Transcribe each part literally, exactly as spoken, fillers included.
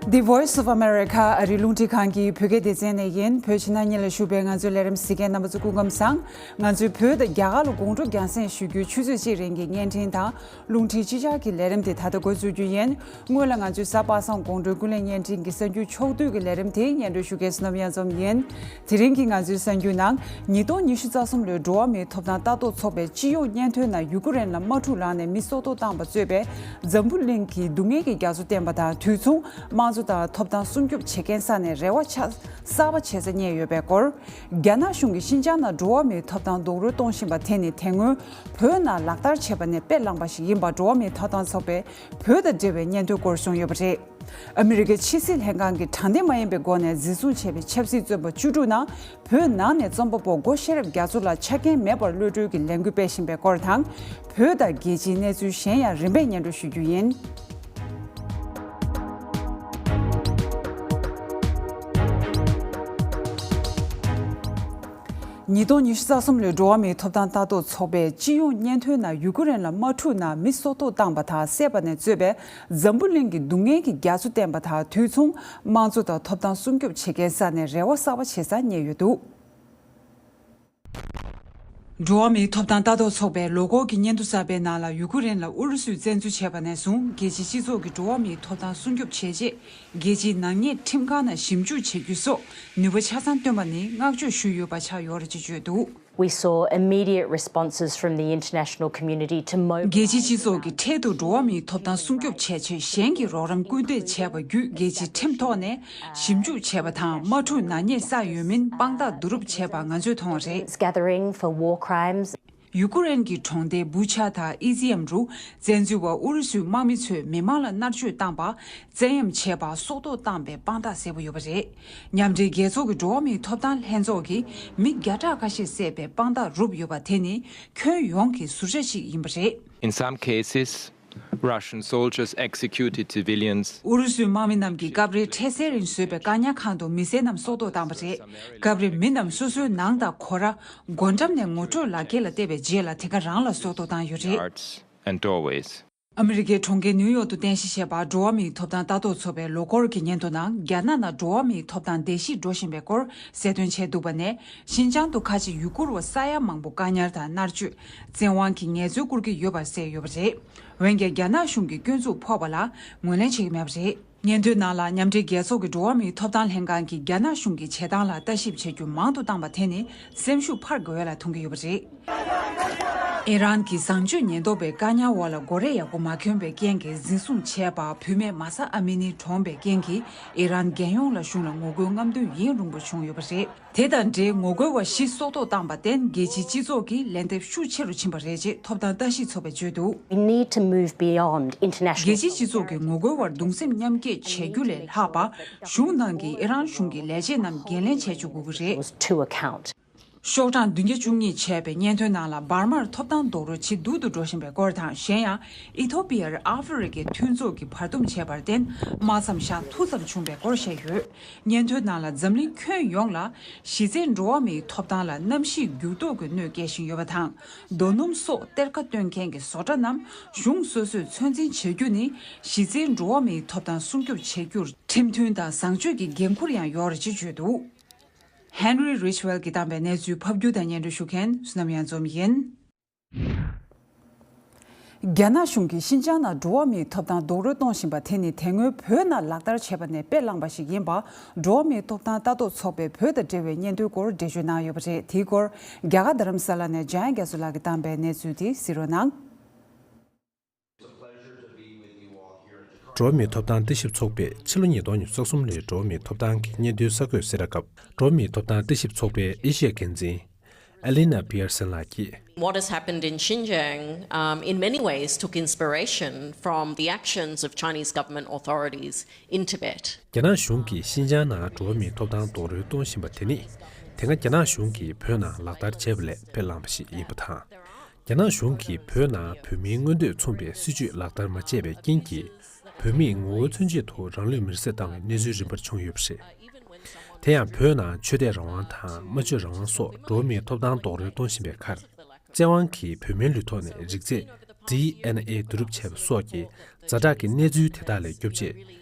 The Voice of America ཨ་རིའི་རླུང་འཕྲིན་ཁང་གི་བོད་སྐད་སྡེ་ཚན་ནས་ཡིན། བོད་ཕྱི་ནང་གཉིས་ལ་བཞུགས་པའི་ང་ཚོའི་ལས་རིམ་གཟིགས་མཁན་རྣམ་པ་ཚོ་སྐུ་ཁམས་བཟང་། ང་ཚོས་བོད་དང་རྒྱ་གར་ལ་དགོང་དྲོ་རྒྱང་སྲིང་ཞུ་རྒྱུའི་ཆུ་ཚོད་གཅིག་རིང་གི་བརྙན་འཕྲིན་དང་རླུང་འཕྲིན་སྤྱི་ཁྱབ་ཀྱི་ལས་རིམ་དེ་ད་ལྟ་འགོ་འཛུགས་རྒྱུ་ཡིན། སྔོན་ལ་ང་ཚོའི་གཟའ་པ་སངས་དགོང་དྲོའི་ཀུན་གླེང་བརྙན་འཕྲིན་གྱི་གསར་འགྱུར་ཕྱོགས་བསྡུས་ཀྱི་ལས་རིམ་དེ་སྙན་སྒྲོན་ཞུ་མཁན་བསོད་ནམས་གཡང་འཛོམས་ཡིན། དེ་རིང་གི་ང་ཚོའི་གསར་འགྱུར་ནང་། ཉིས་སྟོང་ཉི་ཤུ་རྩ་གསུམ་ལོའི་འགྲོ་བ་མིའི་ཐོབ་ཐང་ལྟ་རྟོག་ཚོགས་པས་སྤྱི་ཡོངས་སྙན་ཐོའི་ནང་ཡུ་ཀེ་རེན་ལ་དམག་འཁྲུག་ལངས་ནས་མི་སྲོག་ཐོག་བཏང་པ་གཙོས་པའི་འཛམ་བུ་གླིང་གི་སྡུག་བསྔལ་གྱི་རྒྱ་མཚོ་བསྟན་པ་དང་། དུས་མཚུངས་དམངས་གཙོ་དང་ཐོབ་ཐང་སྲུང་སྐྱོབ་བྱེད་མཁན་ས་ནས་རེ་བ་ཆ་གསར་པ་བྱེད་ས་རྙེད་ཡོད་པའི་སྐོར། རྒྱ་ནག་གཞུང་གིས་ཤིན་ཅང་ནང་འགྲོ་བ་མིའི་ཐོབ་ཐང་རྡོག་རོལ་གཏོང་བཞིན་པ་དེ་ནི་དེ་སྔོན་བོད་ནང་ལག་བསྟར་བྱས་པ་ནས་དཔེ་བླངས་པ་ཞིག་ཡིན་པ་འགྲོ་བ་མིའི་ཐོབ་ཐང་ཚོགས་པས་བོད་དང་འབྲེལ་བའི་སྙན་ཐོའི་སྐོར་གསུངས་ཡོད་པ་རེད། ཨ་མི་རི་ཀའི་ཕྱི་སྲིད་ལྷན་ཁང་གིས་དྲང་བདེན་མ་ཡིན་པའི་སྒོ་ནས་འཛིན་བཟུང་བྱས་པའི་ཆབ་སྲིད་བཙོན་པ་བཅུ་དྲུག་ནང་བོད་ནང་ནས་རྩོམ་པ་པོ་སྒོ་ཤེས་རབ་རྒྱ་མཚོ་ལ་ཆ་རྐྱེན་མེད་པར་གློད་གྲོལ་གྱི་ལས་འགུལ་སྤེལ་བཞིན་པའི་སྐོར་དང་། བོད་དང་རྒྱལ་སྤྱིའི་གནས་ཚུལ་གཞན་ཡང་རིམ་པས་སྙན་སྒྲོན་ཞུ་རྒྱུ་ཡིན། ཉིས་སྟོང་ཉི་ཤུ་རྩ་གསུམ་ལོའི་འགྲོ་བ་མིའི་ཐོབ་ཐང་ལྟ་རྟོག་ཚོགས་པས་སྤྱི་ཡོངས་སྙན་ཐོའི་ནང་ཡུ་ཀེ་རེན་ལ་དམག་འཁྲུག་ནང་མི་སྲོག་ཐོག་བཏང་པ་དང་བསད་པ་ནས་གཙོས་པའི་འཛམ་བུ་གླིང་གི་སྡུག་བསྔལ་གྱི་རྒྱ་མཚོ་བསྟན་པ་དང་། དུས་མཚུངས་དམངས་གཙོ་དང་ཐོབ་ཐང་སྲུང་སྐྱོབ་བྱེད་མཁན་ས་ནས་རེ་བ་གསར་པ་བྱེད་ས་རྙེད་ཡོད་འདུག་འགྲོ་བ་མིའི་ཐོབ་ཐང་ལྟ་རྟོག་ཚོགས་པས་ལོ་འཁོར་གྱི་སྙན་ཐོ་གསར་པའི་ནང་ལ། ཡུ་ཀེ་རེན་ལ་ཨུ་རུ་སུས་བཙན་འཛུལ་བྱས་པ་ནས་བཟུང་རྒྱལ་སྤྱིའི་སྤྱི་ཚོགས་ཀྱིས་འགྲོ་བ་མིའི་ཐོབ་ཐང་སྲུང་སྐྱོབ་བྱས་རྗེས། རྒྱལ་སྤྱིའི་ནག་ཉེས་ཁྲིམས་ཁང་ནང་ཞིབ་འཇུག་བྱེད་རྒྱུ་སོགས་ནུས་པ་ཆ་ཚང་བཏོན་པ་ནི་བསྔགས་བརྗོད་ཞུས་ཡོད་པ་ཆགས་ཡོད་རེད་ཅེས་བརྗོད་འདུག We saw immediate responses from the international community to mo- རྒྱལ་སྤྱིའི་སྤྱི་ཚོགས་ཀྱིས་འཕྲལ་དུ་འགྲོ་བ་མིའི་ཐོབ་ཐང་སྲུང་སྐྱོབ་བྱས་ཆེད་གཞན་གྱིས་རོགས་རམ་སྐུལ་འདེད་བྱས་པ་བརྒྱུད། རྒྱལ་སྤྱིའི་ཁྲིམས་ཐོག་ནས་ཞིབ་འཇུག་བྱས་པ་དང་། དམག་འཁྲུག་ནག་ཉེས་བསགས་ཡོད་མིན་དཔང་རྟགས་བསྡུ་རུབ་བྱས་པ་ང་ཚོས་མཐོང་བ་རེད། Gathering for war crimes. ཡུ་ཀེ་རེན་གྱི་གྲོང་སྡེ་བུ་ཆ་དང་ཨི་ཛི་ཡམ་རུ་བཙན་འཛུལ་བ་ཨུ་རུ་སུའི་དམག་མི་ཚོས་མི་མང་ལ་མནར་གཅོད་བཏང་པ། བཙན་གཡེམ་བྱས་པ། སྲོག་ཐོག་བཏང་པའི་དཔང་རྟགས་གསལ་པོ་ཡོད་པ་རེད། མཉམ་འབྲེལ་རྒྱལ་ཚོགས་ཀྱི་འགྲོ་བ་མིའི་ཐོབ་ཐང་ལྷན་ཚོགས་ཀྱིས་མི་བརྒྱ་ཕྲག་ཁ་ཤས་བསད་པའི་དཔང་རྟགས་རུབ་ཡོད་པ་དེ་ནི་ཁྱོན་ཡོངས་ཀྱི་ཟུར་བཞག་ཅིག་ཡིན་པ་རེད། In some cases, Russian soldiers executed civilians. ཨུ་རུ་སུའི་དམག་མི་རྣམས་ཀྱིས་སྐབས་རེ་འཕྲལ་སེལ་རིང་བཟོས་པའི་བཀག་ཉར་ཁང་དུ་མི་སེར་རྣམས་སྲོག་ཐོག་བཏང་པ་རེད། སྐབས་རེ་མི་རྣམས་སོ་སོའི་ནང་དང་སྒོ་ར། སྒོ་འགྲམ་ནས་ངོ་སྤྲོད་ལག་འཁྱེར་ལ་བལྟས་པའི་རྗེས་ལ་དེ་ག་རང་ལ་སྲོག་ཐོག་བཏང་ཡོད་རེད། Yards and doorways. ཨ་མི་རི་ཀའི་གྲོང་ཁྱེར་ནིའུ་ཡོག་ཏུ་རྟེན་གཞི་བྱས་པ་འགྲོ་བ་མིའི་ཐོབ་ཐང་ལྟ་རྟོག་ཚོགས་པའི་ལོ་འཁོར་གྱི་སྙན་ཐོ་ནང་། རྒྱ་ནག་ནང་འགྲོ་བ་མིའི་ཐོབ་ཐང་བརྡལ་བཤིག་འགྲོ་བཞིན་པའི་སྐོར་གསལ་སྟོན་བྱས་འདུག་པ་ནས། ཤིན་ཅང་དུ་ཁ་ཆེ་ཡུ་གུར་བ་ས་ཡ་མང་པོ་བཀག་ཉར་དང་མནར་གཅོད། བཙན་དབང་གིས་ངལ་རྩོལ་བསྐུར་གྱི་ཡོད་པ་གསལ་ཡོད་པ་རེད། འོན་ཀྱང་། རྒྱ་ནག་གཞུང་གིས་སྐྱོན་འཛུགས་ཕོག་པ་ལ་ངོས་ལེན་བྱེད་ཀྱི་མེད་པ་རེད། སྙན་ཐོའི་ནང་ལ། མཉམ་འབྲེལ་རྒྱལ་ཚོགས་ཀྱི་འགྲོ་བ་མིའི་ཐོབ་ཐང་ལྷན་ཁང་གིས་རྒྱ་ནག་གཞུང་གི་བྱེད་སྟངས་ལ་ལྟ་ཞིབ་བྱ་རྒྱུ་མང་དུ་བཏང་པ་དེ་ནི་སེམས་ཤུགས་འཕར་དགོས་ཡ་ལ་མཐོང་གི་ཡོད་པ་རེད། ཨི་རན་གྱི་བཟང་སྤྱོད་ཉེན་རྟོག་པས་བཀག་ཉར་འོག་ལ་སྒོ་རས་ཡག་པོ་མ་གྱོན་པའི་རྐྱེན་གྱིས་འཛིན་བཟུང་བྱས་པ། བུད་མེད་མཱ་ས་ཨ་མི་ནི་གྲོངས་པའི་རྐྱེན་གྱིས། ཨི་རན་རྒྱལ་ཡོངས་ལ་གཞུང་ལ་ངོ་རྒོལ་རྔམ་སྟོན་ཡུན་རིང་པོ་བྱུང་ཡོད་པ་རེད། དེ་དང་འབྲེལ་ངོ་རྒོལ་བ་བཞི་སྲོག་ཐོག་བཏང་པར་བརྟེན། རྒྱལ་སྤྱིའི་སྤྱི་ཚོགས་ཀྱིས་ལན་འདེབས་ཤུགས་ཆེ་རུ་ཕྱིན་པ་རེད་ཅེས་ཐོབ་ཐང་ལྟ་ཞིབ་ཚོགས་པས་བརྗོད་འདུག We need to move beyond international རྒྱལ་སྤྱིའི་སྤྱི་ཚོགས་ཀྱིས་ངོ་རྒོལ་བར་གདུང་སེམས་མཉམ་སྐྱེད་བྱེད་རྒྱུ་ལས་ལྷག་པ། གཞུང་ནང་གི་ཨི་རན་གཞུང་གི་ལས་བྱེད་རྣམས་འགན་ལེན་བྱེད་བཅུག་དགོས་ཀྱི་རེད། To account. ཤོག་གྲངས་བདུན་བརྒྱ་བཅུ་གཉིས་བྱས་པའི་སྙན་ཐོའི་ནང་ལ། འབར་མར་ཐོབ་ཐང་རྡོག་རོལ་ཇེ་སྡུག་ཏུ་འགྲོ་བཞིན་པའི་སྐོར་དང་། གཞན་ཡང་། ཨི་ཐོ་པི་ཡར་ཨ་ཧྥེ་རི་ཁའི་མཐུན་ཚོགས་ཀྱིས་བར་འདུམ་བྱས་པར་བརྟེན། དམག་མཚམས་བཞག་ཐུགས་འཚབ་བྱུང་བའི་སྐོར་བཤད་ཡོད། སྙན་ཐོའི་ནང་ལ། འཛམ་གླིང་ཁྱོན་ཡོངས་ལ་གཞི་རྩའི་འགྲོ་བ་མིའི་ཐོབ་ཐང་ལ་གནམ་གཤིས་འགྱུར་ལྡོག་གི་གནོད་སྐྱེལ་བཞིན་ཡོད་པ་དང་། རྡོ་སྣུམ་སོགས་གཏེར་ཁ་སྟོན་མཁན་གྱི་བཟོ་གྲྭ་རྣམས་གཞུང་སོ་སོས་ཚོད་འཛིན་བྱ་རྒྱུ་ནི། གཞི་རྩའི་འགྲོ་བ་མིའི་ཐོབ་ཐང་སྲུང་སྐྱོབ་བྱེད་རྒྱུར་ཁྲིམས་མཐུན་དང་བཟང་སྤྱོད་ཀྱི་འགན་འཁུར་ཡང་ཡོད་རེད་ཅེས་བརྗོད་འདུག Henry Ridgwell གྱིས་བཏང་བའི་གནས་ཚུལ་ཕབ་སྒྱུར་དང་སྙན་སྒྲོན་ཞུ་མཁན་བསོད་ནམས་གཡང་འཛོམས་ཡིན། རྒྱ་ནག་གཞུང་གིས་ཤིན་ཅང་ནང་འགྲོ་བ་མིའི་ཐོབ་ཐང་རྡོག་རོལ་གཏོང་བཞིན་པ་དེ་ནི་དེ་སྔོན་བོད་ནང་ལག་བསྟར་བྱས་པ་ནས་དཔེ་བླངས་པ་ཞིག་ཡིན་པ། འགྲོ་བ་མིའི་ཐོབ་ཐང་ལྟ་རྟོག་ཚོགས་པས་བོད་དང་འབྲེལ་བའི་སྙན་ཐོའི་སྐོར་འགྲེལ་བརྗོད་གནང་ཡོད་པ་རེད། དེའི་སྐོར་རྒྱ་གར་རྡ་རམ་ས་ལ་ནས་འཇམ་དབྱངས་རྒྱ་མཚོ་ལགས་ཀྱིས་བཏང་པའི་གནས་ཚུལ་དེ་གཟིགས་རོགས་གནང་། འགྲོ་བ་མིའི་ཐོབ་ཐང་ལྟ་ཞིབ་ཚོགས་པས་ཕྱི་ལོ་ཉིས་སྟོང་ཉི་ཤུ་རྩ་གསུམ་ལོའི་འགྲོ་བ་མིའི་ཐོབ་ཐང་གི་སྙན་ཐོའི་གསར་འགོད་གསལ་བསྒྲགས་སྐབས། འགྲོ་བ་མིའི་ཐོབ་ཐང་ལྟ་ཞིབ་ཚོགས་པའི་ཨེ་ཤི་ཡ་འགན་འཛིན་Alina Pearson ལགས་ཀྱིས། What has happened in Xinjiang, um, in many ways took inspiration from the actions of Chinese government authorities in Tibet. རྒྱ་ནག་གཞུང་གིས་ཤིན་ཅང་ནང་འགྲོ་བ་མིའི་ཐོབ་ཐང་རྡོག་རོལ་གཏོང་བཞིན་པ་དེ་ནི། དེ་སྔ་རྒྱ་ནག་གཞུང་གིས་བོད་ནང་ལག་བསྟར་བྱས་པ་ལས་དཔེ་བླངས་པ་ཞིག་ཡིན་པ་དང་། རྒྱ་ནག་གཞུང་གིས་བོད་ནང་བོད་མིའི་མངོན་འདོད་མཚོན་པའི་སྲིད་བྱུས་ལག་བསྟར་མ་བྱས་པའི་རྐྱེན་གྱིས། བོད་མིས་ངོ་རྒོལ་མཚོན་ཆེད་དུ་རང་ལུས་མེར་སྲེག་བཏང་བའི་གནས་ཚུལ་རིམ་པར་བྱུང་ཡོད་པ་རེད། དེ་ཡང་བོད་ནང་ཆོས་དད་རང་དབང་དང་སྨྲ་བརྗོད་རང་དབང་སོགས་འགྲོ་བ་མིའི་ཐོབ་ཐང་རྡོག་རོལ་གཏོང་བཞིན་པའི་ཁར། བཙན་དབང་གིས་བོད་མིའི་ལུས་ཐོག་ནས་རིགས་རྫས་ཌི་ཨེན་ཨེ་བསྡུ་རུབ་བྱས་པ་སོགས་ཀྱི་ཛ་དྲག་གི་གནས་ཚུལ་དེ་དག་ལས་སྐྱོབ་ཆེད།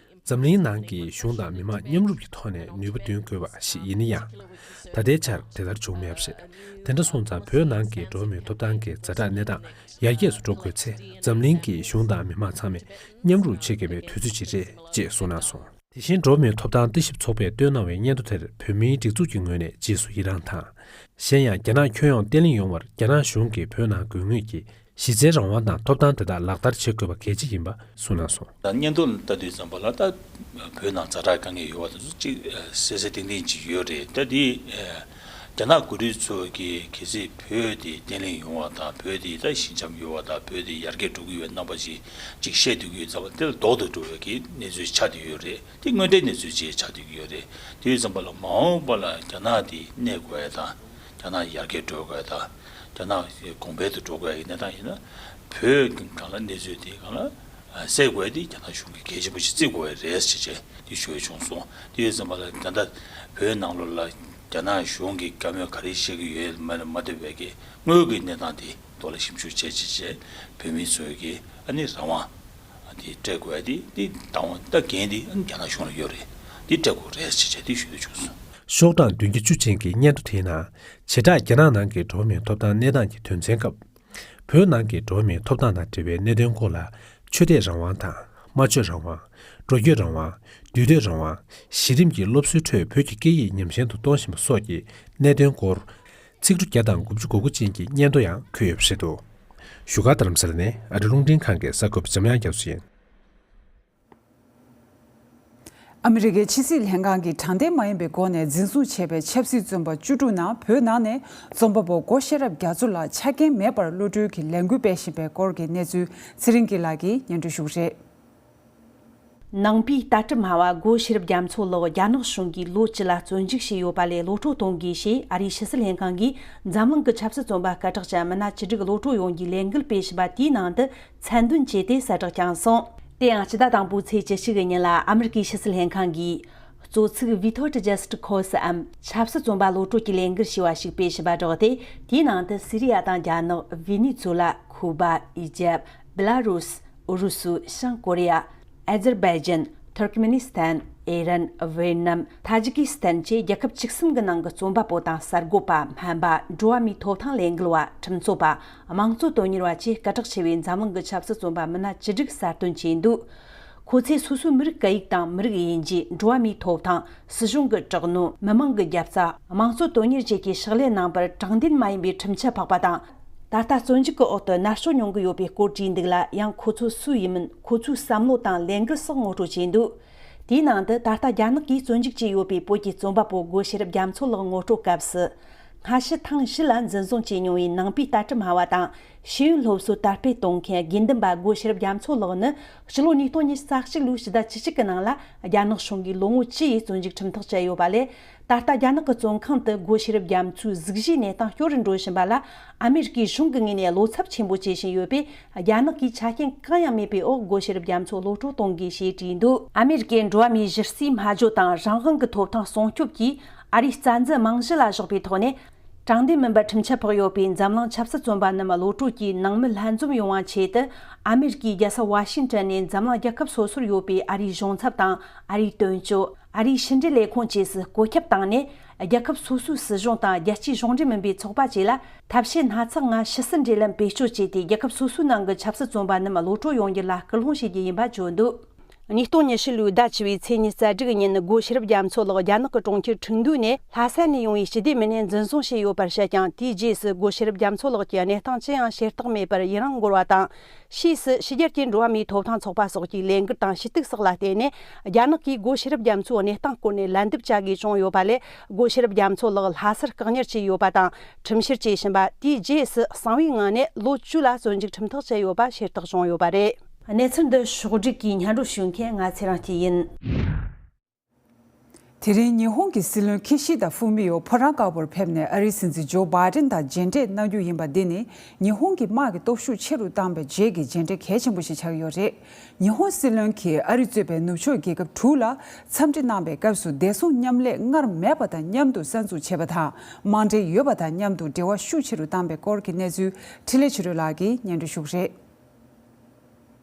འཛམ་གླིང་ནང་གི་གཞུང་དང་མི་མང་མཉམ་རུབ་ཀྱི་ཐོག་ནས་ནུས་པ་འདོན་དགོས་པ་ཞིག་ཡིན་ན་ཡང་། ད་ལྟའི་ཆར་དེ་ལྟར་བྱུང་མེད་པ་རེད། དེ་འདྲ་སོང་ཙང་བོད་ནང་གི་འགྲོ་བ་མིའི་ཐོབ་ཐང་གི་ཛ་དྲག་གནས་སྟངས་ཡར་རྒྱས་སུ་འགྲོ་དགོས་ཚེ། འཛམ་གླིང་གི་གཞུང་དང་མི་མང་ཚང་མས་མཉམ་རུབ་བྱེད་དགོས་པའི་དུས་ཚོད་ཅིག་རེད་ཅེས་གསུངས་གནང་སོང་། དེ་བཞིན་འགྲོ་བ་མིའི་ཐོབ་ཐང་ལྟ་ཞིབ་ཚོགས་པས་བཏོན་གནང་བའི་སྙན་ཐོ་དེར་བོད་མིའི་སྒྲིག་འཛུགས་ཀྱི་ངོས་ནས་རྗེས་སུ་ཡི་རངས་དང་། གཞན་ཡང་རྒྱ་ནག་ཁྱོན་ཡོངས་བརྟན་ལྷིང་ཡོང་བར་རྒྱ་ནག་གཞུང་གིས་བོད་ནང་དགོས་ངེས་ཀྱི་གཞི་རྩའི་རང་དབང་དང་ཐོབ་ཐང་དེ་དག་ལག་བསྟར་བྱེད་དགོས་པ་གལ་ཆེ་ཡིན་པ་གསུངས་གནང་སོང་། ད་སྙན་ཐོ་ལ་ལྟ་དུས་ཙམ་པ་ལ་ད་བོད་ནང་ཛ་དྲག་དཀའ་ངལ་ཡོད་པ་དེ་ཚོ་གཅིག་གསལ་གསལ་ཏན་ཏན་ཅིག་ཡོད་རེད། ད་དེ་རྒྱ་ནག་འགོ་ཁྲིད་ཚོ་གིས་གལ་སྲིད་བོད་དེ་བརྟན་ལྷིང་ཡོང་བ་དང་བོད་དེ་ད་ཞི་འཇམ་ཡོང་བ་དང་བོད་དེ་ཡར་རྒྱས་འགྲོ་གི་ཡོད་རྣམ་པ་ཅིག་ཅིག་བཤད་སྡོད་ཀྱི་ཡོད་ཙང་དེ་ལ་ལྡོག་ཏུ་འགྲོ་བའི་གི་གནས་ཚུལ་ཆགས་བསྡད་ཡོད་རེད། དེ་དངོས་འབྲེལ་གནས་ཚུལ་ཅིག་ཆགས་བསྡད་ཀྱི་ཡོད་རེད། དེ་ཡོད་ཙམ་པ་ལ་མ་འོངས་པ་ལ་རྒྱ་ནག་དེ་གནས་དགོས་ཡ་དང་། རྒྱ་ནག་ཡར་རྒྱས་འགྲོ་དགོས་ཡ་དང་། རྒྱ་ནག་གོང་འཕེལ་དུ་འགྲོ་དགོས་ཡ་གི་གནས་སྟངས་ཡིན་ན། བོད་སྒང་ལ་གནས་ཚུལ་དེ་སྒང་ལ་སེལ་དགོས་ཡ་དེ་རྒྱ་ནག་གཞུང་གིས་གལ་ཆེན་པོ་ཞིག་བརྩི་དགོས་ཡ་རེད་ཟེར་བྱས་དེ་ཞུ་ཡ་བྱུང་སོང་། དེ་ཡོད་ཙམ་པ་ལ་ད་ལྟ་བོད་ནང་ལོགས་ལ་རྒྱ་ནག་གཞུང་གིས་བཀའ་མོལ་ག་རེ་བཤད་ཀྱི་ཡོད་མེད་ལ་མ་ལྟོས་པའི་གི་དངོས་ཀྱི་གནས་སྟངས་དེ་ཐོག་ལ་ཞིབ་འཇུག་བྱས་བྱས་བྱས་བོད་མི་ཚོའི་གི་ཨ་ནི་རང་དབང་དེ་སྤྲད་དགོས་ཡ་དེ་དེ་བཏང་བ་ད་འགན་དེ་ཨ་ནི་རྒྱ་ནག་གཞུང་ལ་ཡོད་རེད། དེ་སྤྲད་དགོས་རེད་ཟེར་བྱས་དེ་ཞུ་འདོད་བྱུང་སོང་། ཤོག་གྲངས་བདུན་བརྒྱ་བཅུ་ཅན་གྱི་སྙན་ཐོ་དེའི་ནང་བྱེ་བྲག་རྒྱ་ནག་ནང་གི་འགྲོ་བ་མིའི་ཐོབ་ཐང་གནས་སྟངས་ཀྱི་དོན་ཚན་སྐབས། བོད་ནང་གི་འགྲོ་བ་མིའི་ཐོབ་ཐང་དང་འབྲེལ་བའི་གནད་དོན་སྐོར་ལ། ཆོས་དད་རང་དབང་དང་། སྨྲ་བརྗོད་རང་དབང་། འགྲོ་སྐྱོད་རང་དབང་། འདུས་སྡོད་རང་དབང་། གཞི་རིམ་གྱི་སློབ་གསོའི་ཁྲོད་བོད་ཀྱི་སྐད་ཡིག་ཉམས་ཞན་དུ་གཏོང་བཞིན་པ་སོགས་ཀྱི་གནད་དོན་སྐོར། ཚིག་འབྲུ་བརྒྱ་དང་དགུ་བཅུ་གོ་དགུ་ཅན་གྱི་སྙན་ཐོ་ཡང་འཁོད་ཡོད་པ་རེད་འདུག་བཞུགས་སྒར་རྡ་རམ་ས་ལ་ནས་ཨ་རི་རླུང་འཕྲིན་ཁང་གི་གསར་འགོད་པ་འཇམ་དབྱངས་རྒྱ་མཚོ་ཡིན། ཨ་མི་རི་ཀའི་ཕྱི་སྲིད་ལྷན་ཁང་གིས་དྲང་བདེན་མ་ཡིན་པའི་སྒོ་ནས་འཛིན་བཟུང་བྱས་པའི་ཆབ་སྲིད་བཙོན་པ་བཅུ་དྲུག་ནང་བོད་ནང་ནས་རྩོམ་པ་པོ་སྒོ་ཤེས་རབ་རྒྱ་མཚོ་ལ་ཆ་རྐྱེན་མེད་པར་གློད་གྲོལ་གྱི་ལས་འགུལ་སྤེལ་བཞིན་པའི་སྐོར་གྱི་གནས་ཚུལ་ཚེ་རིང་སྐྱིད་ལགས་ཀྱིས་སྙན་སྒྲོན་ཞུ་གི་རེད། ནང་པའི་ལྟ་གྲུབ་སྨྲ་བ་སྒོ་ཤེས་རབ་རྒྱ་མཚོ་ལགས་རྒྱ་ནག་གཞུང་གིས་ལོ་བཅུ་ལ་བཙོན་འཇུག་བྱས་ཡོད་པ་ལས་གློད་གྲོལ་གཏོང་དགོས་ཞེས་ཨ་རིའི་ཕྱི་སྲིད་ལྷན་ཁང་གིས་འཛམ་གླིང་གི་ཆབ་སྲིད་བཙོན་པ་སྐད་གྲགས་ཅན་མི་སྣ་བཅུ་དྲུག་གློད་གྲོལ་ཡོང་རྒྱུའི་ལས་འགུལ་སྤེལ་བཞིན་པ་དེའི་ནང་དུ་མཚན་འདོན་བྱས་ཏེ་གསལ་བསྒྲགས་བསྐྱངས་སོང་། དེ་ཡང་སྤྱི་ཟླ་དང་པོའི་ཚེས་བཅུ་གཅིག་གི་ཉིན་ལ་ཨ་མི་རི་ཀའི་ཕྱི་སྲིད་ལྷན་ཁང་གིས་གཙོ་ཚིག་Veto to Justice Course འམ་ཆབ་སྲིད་བཙོན་པ་གློད་གྲོལ་གྱི་ལས་འགུལ་ཞེས་པ་ཞིག་སྤེལ་བཞིན་པ་བསྒྲགས་ཏེ། དེའི་ནང་དུ་སི་རི་ཡ་དང་རྒྱ་ནག་ཝེ་ནེ་ཛུ་ལ། ཁུ་པ། ཨི་ཇེབ། བི་ལ་རུ་སི། ཨུ་རུ་སུ། བྱང་ཀོ་རི་ཡ། ཨ་ཛར་བྷའི་ཇན། ཐུར་ཀི་མེ་ནི་སི་ཐན། ཨི་རན། ཝེ་ཏི་ནམ། ཐ་ཇི་ཀི་སི་ཐན་བཅས་རྒྱལ་ཁབ་བཅུ་གསུམ་གྱི་ནང་གི་རྩོམ་པ་པོ་དང་གསར་འགོད་པ། སྨན་པ། འགྲོ་བ་མིའི་ཐོབ་ཐང་ལས་འགུལ་བ། ཁྲིམས་རྩོད་པ། དམངས་གཙོ་དོན་གཉེར་བ་བཅས་སྐད་གྲགས་ཆེ་བའི་འཛམ་གླིང་གི་ཆབ་སྲིད་བཙོན་པ་མི་སྣ་བཅུ་དྲུག་གསར་འདོན་བྱས་འདུག་ཁོ་ཚོས་སོ་སོའི་མི་རིགས་སྐད་ཡིག་དང་མི་རིགས་དབྱེ་འབྱེད། འགྲོ་བ་མིའི་ཐོབ་ཐང་། སྲིད་གཞུང་གི་དྲག་གནོན། མི་མང་གི་རྒྱབ་རྩ། དམངས་གཙོ་དོན་གཉེར་བཅས་ཀྱི་ཕྱག་ལས་གནང་པར་དྲང་བདེན་མ་ཡིན་པའི་ཁྲིམས་ཆད་ཕོག་པ་དང་། ད་ལྟ་བཙོན་འཇུག་གི་འོག་ཏུ་མནར་གཅོད་མྱོང་གི་ཡོད་པའི་སྐོར་བྲིས་འདུག་ལ། ཡང་ཁོ་ཚོ་སུ་ཡིན་མིན། ཁོ་ཚོའི་བསམ་བློ་དང་ལས་འགུལ་སོགས་ངོ་སྤྲོད་བྱས་འདུག་དེའི་ནང་དུ་ད་ལྟ་རྒྱ་ནག་གིས་བཙོན་འཇུག་བྱས་ཡོད་པའི་བོད་ཀྱི་རྩོམ་པ་པོ་སྒོ་ཤེས་རབ་རྒྱ་མཚོ་ལགས་ངོ་སྤྲོད་སྐབས་སུ། སྔ་ཕྱི་ཐེངས་བཞི་ལ་འཛིན་བཟུང་བྱས་མྱོང་བའི་ནང་པའི་ལྟ་གྲུབ་སྨྲ་བ་དང་། ཤེས་ཡོན་སློབ་གསོ་དར་སྤེལ་གཏོང་མཁན་དགེ་འདུན་པ་སྒོ་ཤེས་རབ་རྒྱ་མཚོ་ལགས་ནི། ཕྱི་ལོ་ཉིས་སྟོང་ཉི་ཤུ་རྩ་གཅིག་ལོའི་ཕྱི་ཟླ་བཅུ་གཅིག་གི་ནང་ལ་རྒྱ་ནག་གཞུང་གིས་ལོ་ངོ་བཅུ་ཡི་བཙོན་འཇུག་ཁྲིམས་ཐག་བཅད་ཡོད་པ་ལས། ད་ལྟ་རྒྱ་ནག་གི་བཙོན་ཁང་དུ་སྒོ་ཤེས་རབ་རྒྱ་མཚོའི་གཟུགས་གཞིའི་གནས་སྟངས་སྐྱོ་རུ་འགྲོ་བཞིན་པ་ལ། ཨ་མེ་རི་ཀའི་གཞུང་གི་ངོས་ནས་བློ་འཚབ་ཆེན་པོ་བྱེད་བཞིན་ཡོད་པས། རྒྱ་ནག་གིས་ཆ་རྐྱེན་གང་ཡང་མེད་པའི་འོག་སྒོ་ཤེས་རབ་རྒྱ་མཚོ་གློད་གྲོལ་གཏོང་དགོས་ཞེས་བྲིས་འདུག་ཨ་མེ་རི་ཀའི་འགྲོ་བ་མིའི་གཞི་རྩའི་སྨྲ་བརྗོད་དང་རང་དབང་གི་ཐོབ་ཐང་སྲུང་སྐྱོབ་ཀྱིས་ཨ་རིའི་རྩ་འཛིན་རྨང་གཞི་ལ་བཞག་པའི་ཐོག་ནས། དྲང་བདེན་མིན་པར་ཁྲིམས་ཆད་ཕོག་ཡོད་པའི་འཛམ་གླིང་ཆབ་སྲིད་བཙོན་པ་རྣམས་གློད་གྲོལ་གྱིས་ནང་མི་ལྷན་འཛོམས་ཡོང་བ་ཆེད་དུ། ཨ་མེ་རི་ཀའི་རྒྱལ་ས་ཝ་ཤིང་ཊོན་ནས་འཛམ་གླིང་རྒྱལ་ཁབ་སོ་སོར་ཡོད་པའི་ཨ་རིའི་གཞུང་ཚབ་དང་། ཨ་རིའི་དོན་གཅོད། ཨ་རིའི་ཕྱི་འབྲེལ་ལས་ཁུངས་བཅས་སུ་བཀོད་ཁྱབ་བཏང་ནས། རྒྱལ་ཁབ་སོ་སོའི་སྲིད་གཞུང་དང་རྒྱལ་སྤྱིའི་གཞུང་འབྲེལ་མིན་པའི་ཚོགས་པ་བཅས་ལ་ཐབས་ཤེས་སྣ་ཚོགས་ལྔ་ཕྱི་སྲིད་འབྲེལ་ལམ་བེད་སྤྱོད་བྱས་ཏེ། རྒྱལ་ཁབ་སོ་སོའི་ནང་གི་ཆབ་སྲིད་བཙོན་པ་རྣམས་གློད་གྲོལ་ཡོང་རྒྱུ་ལ་སྐུལ་སློང་བྱེད་རྒྱུ་ཡིན་པ་བརྗོད་འདུག་ཉིས་སྟོང་ཉི་ཤུ་ལོའི་ཟླ་བཅུ་བའི་ཚེས་ཉི་ཤུ་རྩ་དྲུག་ཉིན། སྒོ་ཤེས་རབ་རྒྱ་མཚོ་ལགས་རྒྱ་ནག་གི་གྲོང་ཁྱེར་ཁྲིན་ཏུའུ་ནས་ལྷ་ས་ནས་ཡོང་བའི་ཞི་བདེ་མི་སྣས་འཛིན་བཟུང་བྱས་ཡོད་པར་བཤད་ཀྱང་། དེའི་རྗེས་སུ་སྒོ་ཤེས་རབ་རྒྱ་མཚོ་ལགས་ཀྱི་གནས་སྟངས་ཅི་ཡང་ཤེས་རྟོགས་མེད་པར་ཡི་རངས་འཁོལ་བ་དང་། ཕྱིས་སུ་ཕྱི་རྒྱལ་གྱི་འགྲོ་བ་མིའི་ཐོབ་ཐང་ཚོགས་པ་སོགས་ཀྱི་ལས་འགུལ་དང་ཞུ་གཏུག་སོགས་ལ་བརྟེན་ནས། རྒྱ་ནག་གིས་སྒོ་ཤེས་རབ་རྒྱ་མཚོའི་གནས་སྟངས་སྐོར་ནས་ལན་འདེབས་བྱ་དགོས་བྱུང་ཡོད་པ་ལས། སྒོ་ཤེས་རབ་རྒྱ་མཚོ་ལགས་ལྷ་སར་བཀག་ཉར་བྱས་ཡོད་པ་དང་། ཁྲིམས་བཤེར་བྱེད་བཞིན་པ། དེའི་རྗེས་སུ་གསང་བའི་ངང་ནས་ལོ་བཅུ་ལ་བཙོན་འཇུག་ཁྲིམས་ཐག་བཅད་ཡོད་པ་ཤེས་རྟོགས་བྱུང་ཡོད་པ་རེད། གནས་ཚུལ་འདི་ཕྱོགས་བསྒྲིགས་ཀྱིས་སྙན་སྒྲོན་ཞུ་མཁན་ང་ཚེ་རིང་སྐྱིད་ཡིན། དེ་རིང་ཉི་ཧོང་གི་སྲིད་བློན་ཁི་ཤི་དཱ་ཧྥུ་མི་ཡོ་ཕོ་བྲང་དཀར་པོར་ཕེབས་ནས་ཨ་རིའི་སྲིད་འཛིན་ཇོ་བྷའི་ཌེན་དང་མཇལ་འཕྲད་གནང་རྒྱུ་ཡིན་པ་འདི་ནི། ཉི་ཧོང་གི་དམག་གི་སྟོབས་ཤུགས་ཆེ་རུ་བཏང་པའི་རྗེས་ཀྱི་མཇལ་འཕྲད་གལ་ཆེན་པོ་ཞིག་ཆགས་ཀྱི་ཡོད་རེད། ཉི་ཧོང་སྲིད་བློན་གྱིས་ཨ་རི་གཙོས་པའི་ནུབ་ཕྱོགས་རྒྱལ་ཁབ་དྲུག་ལ་འཚམས་འདྲི་གནང་པའི་སྐབས་སུ། བདེ་སྲུང་མཉམ་ལས་སྔར་མེད་པ་དང་མཉམ་དུ་གསར་འཛུགས་བྱས་པ་དང་། དམག་འབྲེལ་ཡོད་པ་དང་མཉམ་དུ་འབྲེལ་བ་ཤུགས་ཆེ་རུ་བཏང་པའི་སྐོར་གྱི་གནས་ཚུལ་འཕྲིན་ལས་ཆོས་སྒྲོན་ལགས་ཀྱིས་སྙན་སྒྲོན་ཞུ་གི་རེད།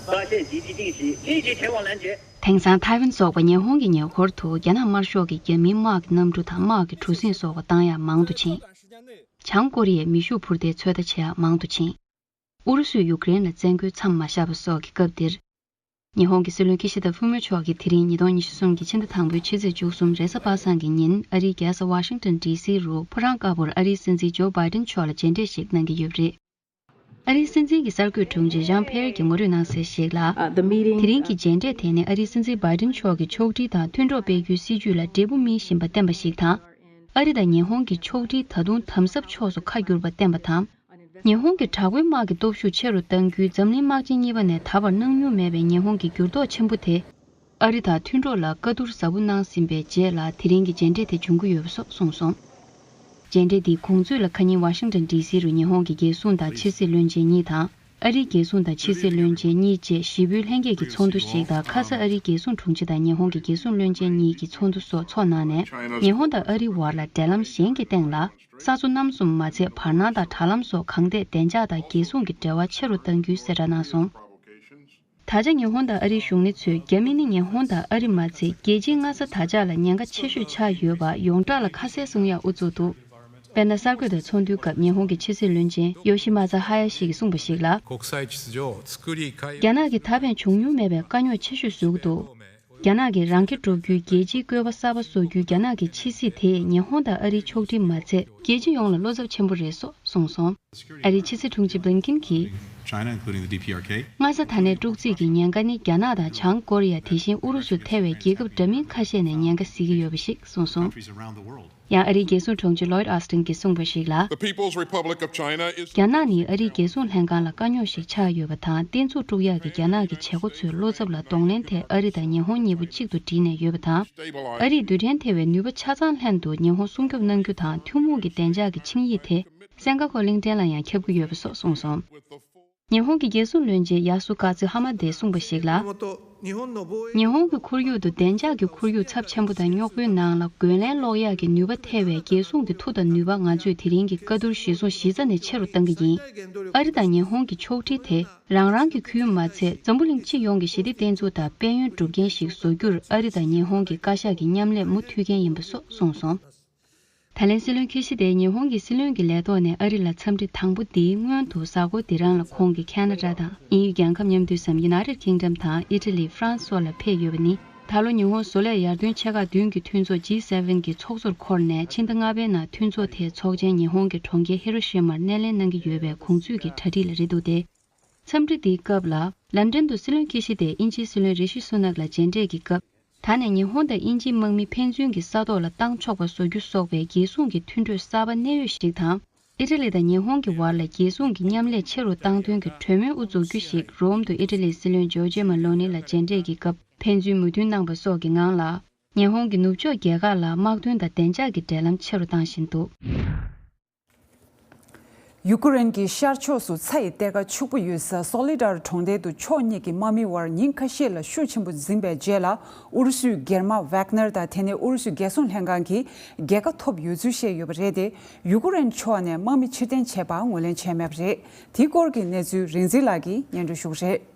发现习近平时立即前往拦截。དེང་སང་ཐའེ་ཝན་སོགས་པ་ཉི་ཧོང་གི་ཉེ་འཁོར་དུ་རྒྱ་ནག་དམར་ཤོག་གིས་རྒྱ་མིའི་དམག་གི་གནམ་གྲུ་དང་དམག་གི་གྲུ་གཟིངས་སོགས་པ་བཏང་ཡག་མང་དུ་ཕྱིན། བྱང་ཀོ་རི་ཡས་མེ་ཤུགས་འཕུར་མདེལ་ཚོད་ལྟ་བྱེད་ཡག་མང་དུ་ཕྱིན། ཨུ་རུ་སུས་ཡུཀ་རེན་ལ་བཙན་རྒོལ་མཚམས་མ་བཞག་པ་སོགས་ཀྱི་སྐབས་འདིར། ཉི་ཧོང་གི་སྲིད་བློན་ཁི་ཤི་ད་ཧྥུ་མོ་མཆོག་གིས་དེ་རིང་ཉིས་སྟོང་ཉི་ཤུ་གསུམ་གྱི་ཕྱི་ཟླ་དང་པོའི་ཕྱི་ཚེས་བཅུ་གསུམ་རེས་གཟའ་པ་སངས་ཀྱི་ཉིན་ཨ་རིའི་རྒྱལ་ས་ཝ་ཤིང་ཏོན་ཌི་སི་རུ་ཕོ་བྲང་དཀར་པོར་ཨ་རིའི་སྲིད་འཛིན་ཇོ་བྷའི་ཏིན་མཆོག་ལ་མཇལ་འཕྲད་ཞིག་གནང་གི་ཡོད་པ་རེད། ཨ་རིའི་སྲིད་འཛིན་གྱི་གསར་འགོད་དྲུང་ཆེ་ཞང་ཕེར་གྱིས་ངོ་སྤྲོད་གནང་གསལ་ཞིག་ལ། དེ་རིང་གི་མཇལ་འཕྲད་དེ་ནི་ཨ་རིའི་སྲིད་འཛིན་བྷའི་ཏིན་མཆོག་གིས་ཕྱོགས་སྒྲིག་དང་མཐུན་གྲོགས་སྤེལ་རྒྱུའི་སྲིད་ཇུས་ལ་འབྲས་བུ་སྨིན་བཞིན་པ་བསྟན་པ་ཞིག་དང་། ཨ་རི་དང་ཉི་ཧོང་གི་ཕྱོགས་སྒྲིག་ད་དུང་དམ་ཟབ་ཕྱོགས་སུ་ཁ་བསྒྱུར་བ་བསྟན་པ་དང་། ཉི་ཧོང་གི་དྲག་པོའི་དམག་གི་སྟོབས་ཤུགས་ཆེ་རུ་གཏང་རྒྱུའི་འཛམ་གླིང་དམག་ཆེན་གཉིས་པ་ནས་ད་བར་གནང་མྱོང་མེད་པའི་ཉི་ཧོང་གི་འགྱུར་ལྡོག་ཆེན་པོ་དེ། ཨ་རི་དང་མཐུན་གྲོགས་ལ་བཀའ་བསྡུར་ཟབ་པོ་གནང་ཟིན་པའི་རྗེས་ལ་དེ་རིང་གི་མཇལ་འཕྲད་དེ་བྱུང་གི་ཡོད་པ་སོགས་གསུངས་སོང་། མཇལ་འཕྲད་འདིའི་གོང་ཚོད་ལ་ཁ་ཉིན་ཝ་ཤིང་ཏོན་ཌི་སི་རུ་ཉི་ཧོང་གི་རྒྱལ་སྲུང་དང་ཕྱི་སྲིད་བློན་ཆེན་གཉིས་དང་། ཨ་རིའི་རྒྱལ་སྲུང་དང་ཕྱི་སྲིད་བློན་ཆེན་གཉིས་བཅས་བཞི་པོའི་ལྷན་རྒྱས་ཀྱི་ཚོགས་འདུ་ཞིག་དང་། ཁ་ས་ཨ་རིའི་རྒྱལ་སྲུང་དྲུང་ཆེ་དང་ཉི་ཧོང་གི་རྒྱལ་སྲུང་བློན་ཆེན་གཉིས་ཀྱི་ཚོགས་འདུ་སོགས་ཚོགས་གནང་ནས། ཉི་ཧོང་དང་ཨ་རིའི་བར་ལ་འབྲེལ་ལམ་གཞན་གྱི་སྟེང་ལ། ས་མཚོ་གནམ་གསུམ་མ་ཚད་བར་སྣང་དང་དྲ་ལམ་སོགས་གང་ཐད་བདེ་འཇགས་དང་རྒྱལ་སྲུང་གི་འབྲེལ་བ་ཆེ་རུ་གཏང་རྒྱུའི་གསལ་བསྒྲགས་གནང་སོང་། ད་ཆ་ཉི་ཧོང་དང་ཨ་རིའི་གཞུང་ལས་ཚོས་རྒྱ་མི་ནི་ཉི་ཧོང་དང་ཨ་རི་མ་ཚད་རྒྱལ་སྤྱིའི་མངའ་ས་དར་ཆ་ལ་ཉེན་ཁ་ཆེ་ཤོས་ཆགས་ཡོད་པ་ཡོངས་གྲགས་ལ་ཁ་གསལ་གསུང་ཡག་དབུ་ཚུགས་འདུག་དཔེར་ན། གསར་འགོད་དང་ཚོགས་འདུའི་སྐབས་ཉི་ཧོང་གི་ཕྱི་སྲིད་བློན་ཆེན་ཡོ་ཤི་མ་ཛ་ཧ་ཡ་ཤི་གིས་གསུངས་པ་ཞིག་ལ། རྒྱ་ནག་གིས་ད་ཕན་བྱུང་མྱོང་མེད་པའི་དཀའ་རྙོག་ཆེ་ཤོས་བཟོ་གི་འདུག་རྒྱ་ནག་གིས་རང་ཁེ་སྒྲུབ་རྒྱུའི་རྒྱལ་སྤྱིའི་བཀོད་པ་གསར་པ་བཟོ་རྒྱུའི་རྒྱ་ནག་གི་ཕྱི་སྲིད་དེས་ཉི་ཧོང་དང་ཨ་རིའི་ཕྱོགས་སྒྲིག་མ་ཚད་རྒྱལ་སྤྱི་ཡོངས་ལ་བློ་འཚབ་ཆེན་པོ་རེད་སོགས་གསུངས་སོང་། ཨ་རིའི་ཕྱི་སྲིད་དྲུང་ཆེ་བླིན་ཀིན་གྱིས། China, including the D P R K. མངའ་ས་ད་ནས་དཀྲུག་རྩིས་ཀྱི་ཉེན་ཁ་ནི་རྒྱ་ནག་དང་བྱང་ཀོ་རི་ཡ། དེ་བཞིན་ཨུ་རུ་སུ་ཐེ་བའི་རྒྱལ་ཁབ་འདྲ་མིན་ཁ་ཤས་ནས་ཉེན་ཁ་གཟིགས་ཀྱི་ཡོད་པ་ཞིག་གསུངས་སོང་། ཡང་ཨ་རིའི་རྒྱལ་སྲུང་དྲུང་ཆེ་ལོའིད་ཨོ་སྟིན་གྱིས་གསུངས་པ་ཞིག་ལ། The People's Republic of China is རྒྱ་ནག་ནི་ཨ་རིའི་རྒྱལ་སྲུང་ལྷན་ཁང་ལ་དཀའ་རྙོག་ཞིག་ཆགས་ཡོད་པ་དང་། བསྟན་འཛུགས་དཀྲུག་ཡག་གི་རྒྱ་ནག་གི་བྱེད་སྒོ་ཚོའི་བློ་འཚབ་ལ་གདོང་ལེན་ཐད་ཨ་རི་དང་ཉི་ཧོང་གཉིས་པོ་གཅིག་ཏུ་བསྒྲིལ་ནས་ཡོད་པ་དང་། ཨ་རིས་རྡུལ་ཕྲན་ཐེ་བའི་ནུས་པ་ཆ་ཚང་ལྷན་དུ་ཉི་ཧོང་སྲུང་སྐྱོབ་གནང་རྒྱུ་དང་། ཐུན་མོང་གི་བདེ་འཇགས་ཀྱི་ཆིངས་ཡིག་དེ་སིང་ག་ཕོར་གླིང་ཕྲན་ལ་ཡང་ཁྱབ་ཀྱི་ཡོད་པ་སོགས་གསུངས་སོང་། ཉི་ཧོང་གི་རྒྱལ་སྲུང་བློན་ཆེན་ཡ་སུ་ཀ་ཙི་ཧ་མ་དེས་གསུངས་པ་ཞིག་ལ། ཉི་ཧོང་གི་ཁོར་ཡུག་ཏུ་བདེ་འཇགས་ཀྱི་ཁོར་ཡུག་ཚབས་ཆེན་པོ་དང་རྙོག་པོའི་ནང་ལ་རྒོལ་ལན་སློག་ཡག་གི་ནུས་པ་ཐེ་བའི་རྒྱལ་སྲུང་གི་མཐུ་དང་ནུས་པ་ང་ཚོས་དེ་རིང་གི་བཀའ་བསྡུར་གཞིར་བཟུང་གཞི་རྩ་ནས་ཆེ་རུ་གཏང་གི་ཡིན། ཨ་རི་དང་ཉི་ཧོང་གི་ཕྱོགས་སྒྲིག་དེ་རང་རང་གི་ཁུལ་མ་ཚད་འཛམ་བུ་གླིང་སྤྱི་ཡོངས་ཀྱི་ཞི་བདེ་བརྟན་ཚུགས་དང་དཔལ་ཡོན་སྒྲུབ་མཁན་ཞིག་བཟོ་རྒྱུར་ཨ་རི་དང་ཉི་ཧོང་གི་བཀའ་ཤག་གི་མཉམ་ལས་མུ་མཐུད་མཁན་ཡིན་པ་སོགས་གསུངས་སོང་། ད་ལན་སྲིད་བློན་ཁི་ཤི་དེ་ཉི་ཧོང་གི་སྲིད་བློན་གྱི་ལས་ཐོག་ནས་ཨ་རི་ལ་འཚམས་འདྲི་དང་པོ་འདིའི་སྔོན་དུ་གཟའ་འཁོར་འདི་རང་ལ་ཁོང་གིས་ཁ་ན་ཌ་དང་དབྱིན་ཡུལ་རྒྱལ་ཁབ་མཉམ་འདུས་སམ་United Kingdom དང་ཨི་ཊ་ལི། ཧྥ་རན་སི་སོགས་ལ་ཕེབས་ཡོད་པ་ནི། ད་ལོ་ཉི་ཧོང་བཟོ་ལས་ཡར་ཐོན་ཆེ་ཁག་བདུན་གྱི་མཐུན་ཚོགས་G seven གྱི་ཚོགས་གཙོར་འཁོར་ནས་ཕྱི་ཟླ་ལྔ་པའི་ནང་མཐུན་ཚོགས་དེའི་ཚོགས་ཆེན་ཉི་ཧོང་གི་གྲོང་ཁྱེར་ཧི་རོ་ཤི་མར་སྣེ་ལེན་གནང་གི་ཡོད་པའི་གོང་ཚུད་ཀྱི་གྲ་སྒྲིག་ལ་རེད་འདུག་སྟེ། འཚམས་འདྲི་འདིའི་སྐབས་ལ་ལན་ཀྲན་དུ་སྲིད་བློན་ཁི་ཤི་དེས་དབྱིན་ཇིའི་སྲིད་བློན་རི་ཤི་སུ་ནག་ལ་མཇལ་འཕྲད་ཀྱི་སྐབས། ད་ནས་ཉི་ཧོང་དང་དབྱིན་ཇིའི་དམག་མི་ཕན་ཚུན་གྱི་ས་ཐོག་ལ་བཏང་ཆོག་པ་བཟོ་རྒྱུ་སོགས་པའི་རྒྱལ་སྲུང་གི་མཐུན་གྲོས་གསར་པ་གནད་ཡོད་ཞིག་དང་། ཨི་ཊ་ལི་དང་ཉི་ཧོང་གི་བར་ལ་རྒྱལ་སྲུང་གི་མཉམ་ལས་ཆེ་རུ་བཏང་དོན་གྱི་གྲོས་མོལ་དབུ་འཛུགས་རྒྱུ་ཞིག་རོམ་དུ་ཨི་ཊ་ལིའི་སྲིད་བློན་ཇོར་ཇི་མེ་ལོ་ནི་ལ་མཇལ་འཕྲད་ཀྱི་སྐབས་ཕན་ཚུན་མོས་མཐུན་གནང་པ་སོགས་ཀྱི་ངང་ལ། ཉི་ཧོང་གི་ནུབ་ཕྱོགས་རྒྱལ་ཁག་ལ་དམག་དོན་དང་བདེ་འཇགས་ཀྱི་འབྲེལ་ལམ་ཆེ་རུ་བཏང་བཞིན་འདུག། ཡུ་ཀེ་རེན་གྱི་ཤར་ཕྱོགས་སུ་ཚ་ཡི་གཏེར་ཁ་ཕྱུག་པོ་ཡོད་ས་སོ་ལེ་ཌར་གྲོང་རྡལ་དུ་ཕྱོགས་གཉིས་ཀྱི་དམག་མིའི་དབར་ཉིན་ཁ་ཤས་ལ་ཤུགས་ཆེན་པོ་འཛིངས་པའི་རྗེས་ལ། ཨུ་རུ་སུའི་སྒེར་དམག་ཝེག་ནར་དང་དེ་ནས་ཨུ་རུ་སུའི་རྒྱལ་སྲུང་ལྷན་ཁང་གིས་རྒྱལ་ཁ་ཐོབ་ཡོད་ཚུལ་བཤད་ཡོད་པ་རེད་དེ། ཡུ་ཀེ་རེན་ཕྱོགས་ནས་དམག་མི་ཕྱིར་འཐེན་བྱས་པར་ངོས་ལེན་བྱས་མེད་པ་རེད། དེའི་སྐོར་གྱི་གནས་ཚུལ་རིག་འཛིན་ལགས་ཀྱིས་སྙན་སྒྲོན་ཞུ་གི་རེད།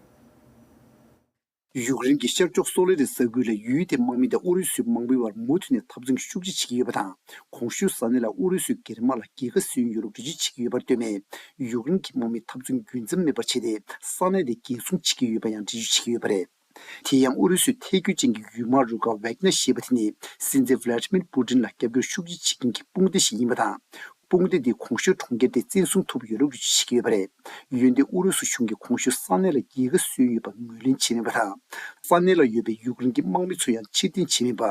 ཡུཀ་རེན་གྱི་ཤར་ཕྱོགས་སོ་ལེ་རི་ས་ཁུལ་ལ་ཡུལ་དེའི་དམག་མི་དང་ཨུ་རུ་སུའི་དམག་མིའི་བར་མུ་མཐུད་ནས་འཐབ་འཛིང་ཤུགས་ཆེ་བྱེད་ཀྱི་ཡོད་པ་དང་། གོང་ཞུས་ས་གནས་ལ་ཨུ་རུ་སུའི་སྒེར་དམག་ལ་རྒྱལ་ཁ་སོན་ཡོད་ལུགས་འགྲེལ་བརྗོད་བྱེད་ཀྱི་ཡོད་པར་ལྟོས་ནས། ཡུཀ་རེན་གྱི་དམག་མིས་འཐབ་འཛིང་རྒྱུན་འཛོམས་མེད་པར་བྱས་ཏེ། ས་གནས་དེ་འགན་སྲུང་བྱེད་ཀྱི་ཡོད་པ་ཡང་འགྲེལ་བརྗོད་བྱེད་ཀྱི་ཡོད་པ་རེད། དེ་ཡང་ཨུ་རུ་སུའི་ཐལ་འགྱུར་ཅན་གྱི་ཡུལ་དམག་རུ་ཁག་ཝེག་ནར་ཞེས་པ་དེ་ནི། སྲིད་འཛིན་ཝི་ལ་ཏི་མིར་པུ་ཏིན་ལ་རྒྱབ་སྐྱོར་ཤུགས་ཆེ་བྱེད་མཁན་གྱི་དཔུང་སྡེ་ཞིག་ཡིན་པ་དང་། དཔུང་སྡེ་འདིས་གོང་ཞུས་གྲོང་ཁྱེར་དེ་བཙན་བཟུང་ཐུབ་ཡོད་ལུགས་འགྲེལ་བརྗོད་བྱེད་ཀྱི་ཡོད་པ་རེད། འོན་ཏེ་ཨུ་རུ་སུ་གཞུང་གིས་གོང་ཞུས་ས་གནས་ལ་རྒྱལ་ཁ་སོན་ཡོད་པ་ངོས་ལེན་བྱས་མེད་པ་དང་། ས་གནས་ལ་ཡོད་པའི་ཡུཀ་རེན་གྱི་དམག་མི་ཚོ་ཡང་ཕྱིར་འཐེན་བྱས་མེད་པ་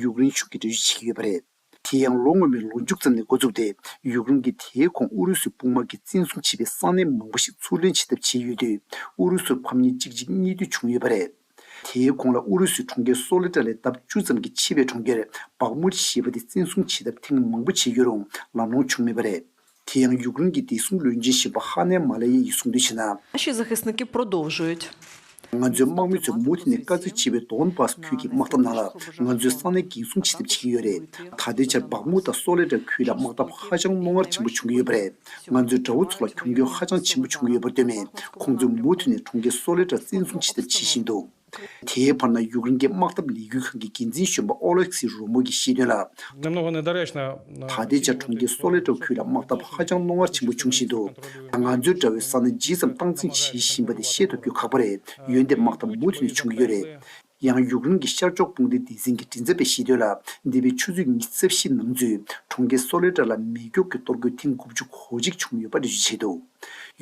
ཡུཀ་རེན་གཞུང་གིས་འགྲེལ་བརྗོད་བྱེད་ཀྱི་ཡོད་པ་རེད། དེ་ཡང་ལོ་སྔོན་མའི་ལོ་མཇུག་ཙམ་ནས་འགོ་བཙུགས་ཏེ། ཡུཀ་རེན་གྱིས་དེའི་གོང་ཨུ་རུ་སུའི་དཔུང་དམག་གིས་བཙན་བཟུང་བྱས་པའི་ས་གནས་མང་པོ་ཞིག་ཚུར་ལེན་བྱེད་ཐབས་བྱས་ཡོད་དུས། ཨུ་རུ་སུར་ཕམ་ཉེས་གཅིག་རྗེས་གཉིས་མཐུད་བྱུང་ཡོད་པ་རེད། དེའི་གོང་ལ་ཨུ་རུ་སུའི་གྲོང་ཁྱེར་སོ་ལེ་ཏྲ་ལས་ལྡབ་བཅུ་ཙམ་གྱིས་ཆེ་བའི་གྲོང་ཁྱེར་བག་མུད་ཞེས་པ་དེ་བཙན་བཟུང་བྱེད་ཐབས་ཐེངས་མང་པོ་བྱས་ཡོད་རུང་ལམ་ལྷོང་བྱུང་མེད་པ་རེད། དེ་ཡང་ཡུཀ་རེན་གྱི་བདེ་སྲུང་བློན་ཆེན་གཞོན་པ་ཧ་ནན་མ་ལ་ཡའི་གསུང་དོན་བྱས་ན། Наші захисники продовжують. ང་ཚོའི་དམག་མི་ཚོས་མུ་མཐུད་ནས་དཀའ་ཚེགས་ཆེ་བའི་དོན་བྷ་སི་ཁུལ་གྱི་དམག་འཐབ་ནང་ལ་ང་ཚོའི་ས་གནས་འགན་སྲུང་བྱེད་ཐབས་བྱེད་ཀྱི་ཡོད་རེད། ད་ལྟའི་ཆར་བག་མུད་དང་སོ་ལེ་ཏྲ་ཁུལ་ལ་དམག་འཐབ་ཧ་ཅང་རྣོ་ངར་ཆེན་པོ་བྱུང་གི་ཡོད་པ་རེད། ང་ཚོའི་དགྲ་བོ་ཚོ་ལ་གྱོང་གུན་ཧ་ཅང་ཆེན་པོ་བྱུང་གི་ཡོད་པར་ལྟོས་ནས། ཁོང་ཚོས་མུ་མཐུད་ནས་གྲོང་ཁྱེར་སོ་ལེ་ཏྲ་བཙན་བཟུང་བྱེད་ཐབས་བྱེད་བཞིན་འདུག། དེའི་བར་ན་ཡུཀ་རེན་གྱི་དམག་འཐབ་ལས་འགུལ་ཁང་གི་འགན་འཛིན་གཞོན་པ་ཨོ་ལེག་སི་རོ་མོ་གིས་བཤད་དོན་ལ། Немного недоречно, но ད་ལྟའི་ཆར་གྲོང་ཁྱེར་སོ་ལེ་ཏྲོ་ཁུལ་ལ་དམག་འཐབ་ཧ་ཅང་རྣོ་ངར་ཆེན་པོ་བྱུང་བཞིན་འདུག་ང་ཚོའི་དགྲ་བོའི་ས་ན་ཇི་ཙམ་སྟངས་འཛིན་བྱེད་བཞིན་པ་དེ་ཤེས་ཐུབ་རྒྱུ་ཁག་པོ་རེད། འོན་ཏེ་དམག་འཐབ་མུ་མཐུད་ནས་བྱུང་གི་ཡོད་རེད། ཡང་ཡུཀ་རེན་གྱི་ཤར་ཕྱོགས་དཔུང་སྡེའི་སྡེ་ཚན་གྱི་མགྲིན་ཚབ་པས་བཤད་དོན་ལ། འདས་པའི་ཆུ་ཚོད་ཉི་ཤུ་རྩ་བཞི་ནང་ཚུད་གྲོང་ཁྱེར་སོ་ལེ་ཏྲ་ལ་མེ་སྒྱོགས་ཀྱི་གཏོར་རྒོལ་ཐེངས་དགུ་བཅུ་གོ་གཅིག་བྱུང་ཡོད་པ་འགྲེལ་བརྗོད་བྱས་འདུག་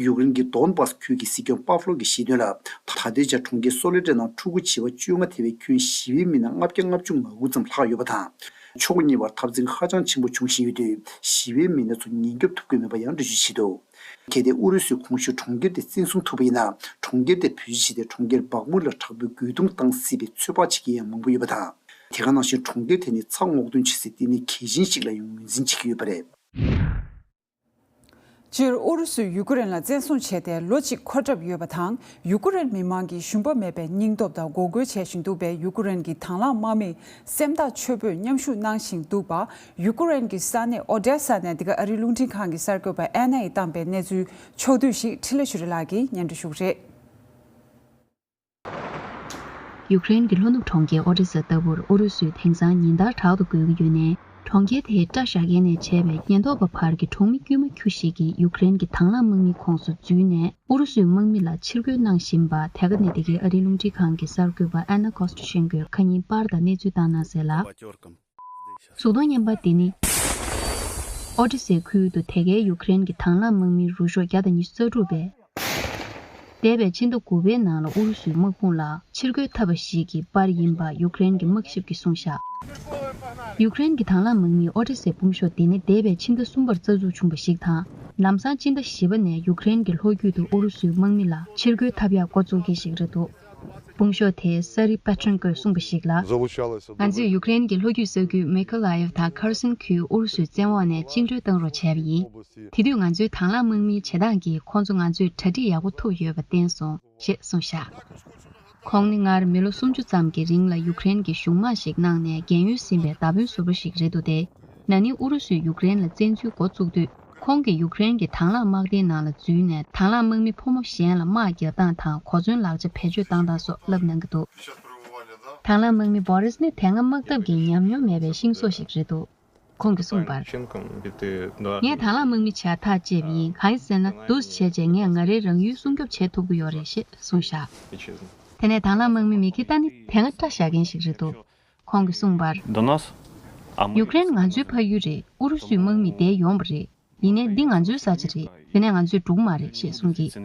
ཡུཀ་རེན་གྱི་དོན་བཱས་ཁུལ་གྱི་སྲིད་སྐྱོང་པ་ཕ་ལོ་གིས་བཤད་དོན་ལ། ད་ལྟའི་ཆར་གྲོང་ཁྱེར་སོ་ལེ་ཏྲའི་ནང་ཕྲུ་གུ་བྱིས་པ་བཅོ་ལྔ་ཐེ་བའི་ཁྱོན་ཞི་བའི་མི་སྣ་ལྔ་བརྒྱ་ལྔ་བཅུ་ང་དགུ་ཙམ་ལྷག་ཡོད་པ་དང་། ཕྱོགས་གཉིས་བར་འཐབ་འཛིང་ཧ་ཅང་ཆེན་པོ་བྱུང་བཞིན་ཡོད་དུས། ཞི་བའི་མི་སྣ་ཚོ་ཉེན་སྐྱོབ་ཐུབ་ཀྱི་མེད་པ་ཡང་འགྲེལ་བརྗོད་བྱས་འདུག་གལ་ཏེ་ཨུ་རུ་སུས་གོང་ཞུས་གྲོང་ཁྱེར་དེ་བཙན་བཟུང་ཐུབ་པ་ཡིན་ན། གྲོང་ཁྱེར་དེ་བེད་སྤྱོད་བྱས་ཏེ་གྲོང་ཁྱེར་བག་མུ་ལ་དྲག་པོའི་རྒོལ་རྡུང་བཏང་སྲིད་པའི་ཚོད་དཔག་བྱེད་མཁན་ཡང་མང་པོ་ཡོད་པ་དང་། དེ་ག་ནང་བཞིན་གྲོང་ཁྱེར་དེ་ནི་ཚ་སྔོག་འདོན་བྱེད་སའི་ལྟེ་གནས་གལ་ཆེན་ཞིག་ལ་ཡང་ངོས་འཛིན་བྱེད་ཀྱི་ཡོད་པ་རེད། སྤྱིར་ཨུ་རུ་སུས་ཡུ་ཀེ་རེན་ལ་བཙན་བཟུང་བྱས་ཏེ་ལོ་གཅིག་འཁོར་གྲབས་ཡོད་པ་དང་། ཡུ་ཀེ་རེན་མི་མང་གིས་ཞུམ་པ་མེད་པའི་སྙིང་སྟོབས་དང་འགོག་རྒོལ་བྱེད་བཞིན་འདུག་པས། ཡུ་ཀེ་རེན་གྱི་དང་བླངས་དམག་མིས་སེམས་ཐག་ཆོད་པོས་མཉམ་ཞུགས་གནང་བཞིན་འདུག་པ། ཡུ་ཀེ་རེན་གྱི་ས་གནས་ཨོ་ཌེ་ས་ནས་འདི་ག་ཨ་རིའི་རླུང་འཕྲིན་ཁང་གི་གསར་འགོད་པ་ཨེ་ན་ཡིས་བཏང་པའི་གནས་ཚུལ་ཕྱོགས་བསྡུས་ཤིག་འཕྲིན་ལས་ཆོས་སྒྲོན་ལགས་ཀྱིས་སྙན་སྒྲོན་ཞུ་གི་རེད། ཡུཀ་རེན་གྱི་ལྷོ་ནུབ་གྲོང་ཁྱེར་ཨོ་ཌེ་ས་ལྟ་བུར་ཨུ་རུ་སུས་དེང་སང་ཉིན་ལྟར་དྲག་ཏུ་རྒོལ་གྱི་ཡོད་ནའི། གྲོང་ཁྱེར་དེའི་སྐྲ་བཞར་མཁན་ནས་བྱས་པའི་ཉེན་རྟོག་པ་བར་གྱི་གྲོང་མི་དཀྱུས་མ་ཁྱུ་ཞིག་གིས་ཡུཀ་རེན་གྱི་དང་བླངས་དམག་མིའི་ཁོངས་སུ་འཛུལ་ནས་ཨུ་རུ་སུའི་དམག་མི་ལ་ཕྱིར་རྒོལ་གནང་བཞིན་པ། དེ་ག་ནས་འདི་གའི་ཨ་རིའི་རླུང་འཕྲིན་ཁང་གི་གསར་འགོད་པ་ཨན་ན་ཀོ་སྟ་ཤེན་ཀོས་ཁ་ཉིན་པར་དང་གནས་ཚུལ་བཏང་གནང་གསལ་ལ། གཟུགས་མཐོང་བརྙན་པར་འདི་ནི། ཨོ་ཌེ་སའི་ཁུལ་དུ་དེ་གའི་ཡུཀ་རེན་གྱི་དང་བླངས་དམག་མིའི་རུ་ཤོག་བརྒྱ་དང་ཉི་ཤུ་རྩ་དྲུག་པས། འདས་པའི་ཕྱི་ཟླ་དགུ་པའི་ནང་ལ་ཨུ་རུ་སུའི་དམག་དཔུང་ལ་ཕྱིར་རྒོལ་འཐབ་པ་ཞིག་གི་པར་ཡིན་པ་ཡུཀ་རེན་གྱི་དམག་ཞབས་ཀྱིས་གསུངས་བཞག་ཡུཀ་རེན་གྱི་དང་བླངས་དམག་མིའི་ཨོ་ཌེ་སའི་དཔུང་ཤོག་འདི་ནི་འདས་པའི་ཕྱི་ཟླ་གསུམ་པར་རྩ་འཛུགས་བྱུང་བ་ཞིག་དང་། ལམ་སང་ཕྱི་ཟླ་བཞི་པ་ནས་ཡུཀ་རེན་གྱི་ལྷོ་རྒྱུད་དུ་ཨུ་རུ་སུའི་དམག་མི་ལ་ཕྱིར་རྒོལ་འཐབ་ཡག་འགོ་བཙུགས་མཁན་ཞིག་རེད་འདུག་དཔུང་ཤོག་དེའི་སར་ཀི་པེ་ཏྲན་ཀོས་གསུངས་པ་ཞིག་ལ། ང་ཚོས་ཡུཀ་རེན་གྱི་ལྷོ་རྒྱུད་ས་ཁུལ་མེ་ཁོ་ལ་ཡེབ་དང་ཁར་སན་ཁུལ་ཨུ་རུ་སུའི་བཙན་འོག་ནས་བཅིངས་འགྲོལ་བཏང་རོགས་བྱས་པ་ཡིན། དེ་དུས་ང་ཚོའི་དང་བླངས་དམག་མིའི་བྱེད་སྟངས་ཀྱིས་ཁོང་ཚོ་ང་ཚོས་གྲ་སྒྲིག་ཡག་པོ་ཐུབ་ཡོད་པ་བསྟན་སོང་ཞེས་གསུངས་བཞག་ཁོང་ནི་སྔར་མི་ལོ་སུམ་ཅུ་ཙམ་གྱི་རིང་ལ་ཡུཀ་རེན་གྱི་གཞུང་དམག་ཞིག་གནང་ནས་རྒན་ཡོལ་ཟིན་པའི་མདའ་དཔོན་ཟུར་པ་ཞིག་རེད་འདུག་སྟེ། ན་ནིང་ཨུ་རུ་སུས་ཡུཀ་རེན་ལ་བཙན་འཛུལ་འགོ་བཙུགས་དུས། ཁོང་གིས་ཡུཀ་རེན་གྱི་དང་བླངས་དམག་སྡེའི་ནང་ལ་འཛུལ་ནས་དང་བླངས་དམག་མི་ཕོ་མོ་གཞན་ལ་དམག་རྒྱག་སྟངས་དང་གོ་མཚོན་ལག་ཆ་བེད་སྤྱོད་བཏང་སྟངས་སོགས་བསླབ་གནང་གི་འདུག་དང་བླངས་དམག་མི་བོ་རིས་ནི་དེ་སྔ་དམག་འཐབ་ཀྱི་ཉམས་མྱོང་མེད་པའི་ཤིང་བཟོ་ཞིག་རེད་འདུག་ཁོང་གིས་གསུངས་པར། ངས་དང་བླངས་དམག་མི་བྱ་ཐག་བཅད་པ་ཡིན། གང་ཡིན་ཟེར་ན། འདུག་སེ་བྱས་རྗེས་ངས་ང་རའི་རང་ཡུལ་སྲུང་སྐྱོབ་བྱེད་ཐུབ་ཀྱི་ཡོད་རེད་ཞེས་གསུངས་བཞག་དེ་ནས་དང་བླངས་དམག་མི་མི་ཁི་ཏ་ནི་དེ་སྔ་སྐྲ་བཞར་མཁན་ཞིག་རེད་འདུག་ཁོང་གིས་གསུངས་པར། ཡུཀ་རེན་ང་ཚོའི་ཕ་ཡུལ་རེད། ཨུ་རུ་སུའི་དམག་མི་འདིར་ཡོང་བ་རེད། ཡིན་ནའི་འདི་ང་ཚོའི་ས་ཆ་རེད། དེ་ནས་ང་ཚོས་འགྲོ་གི་མ་རེད་ཞེས་གསུངས་ཀྱིས།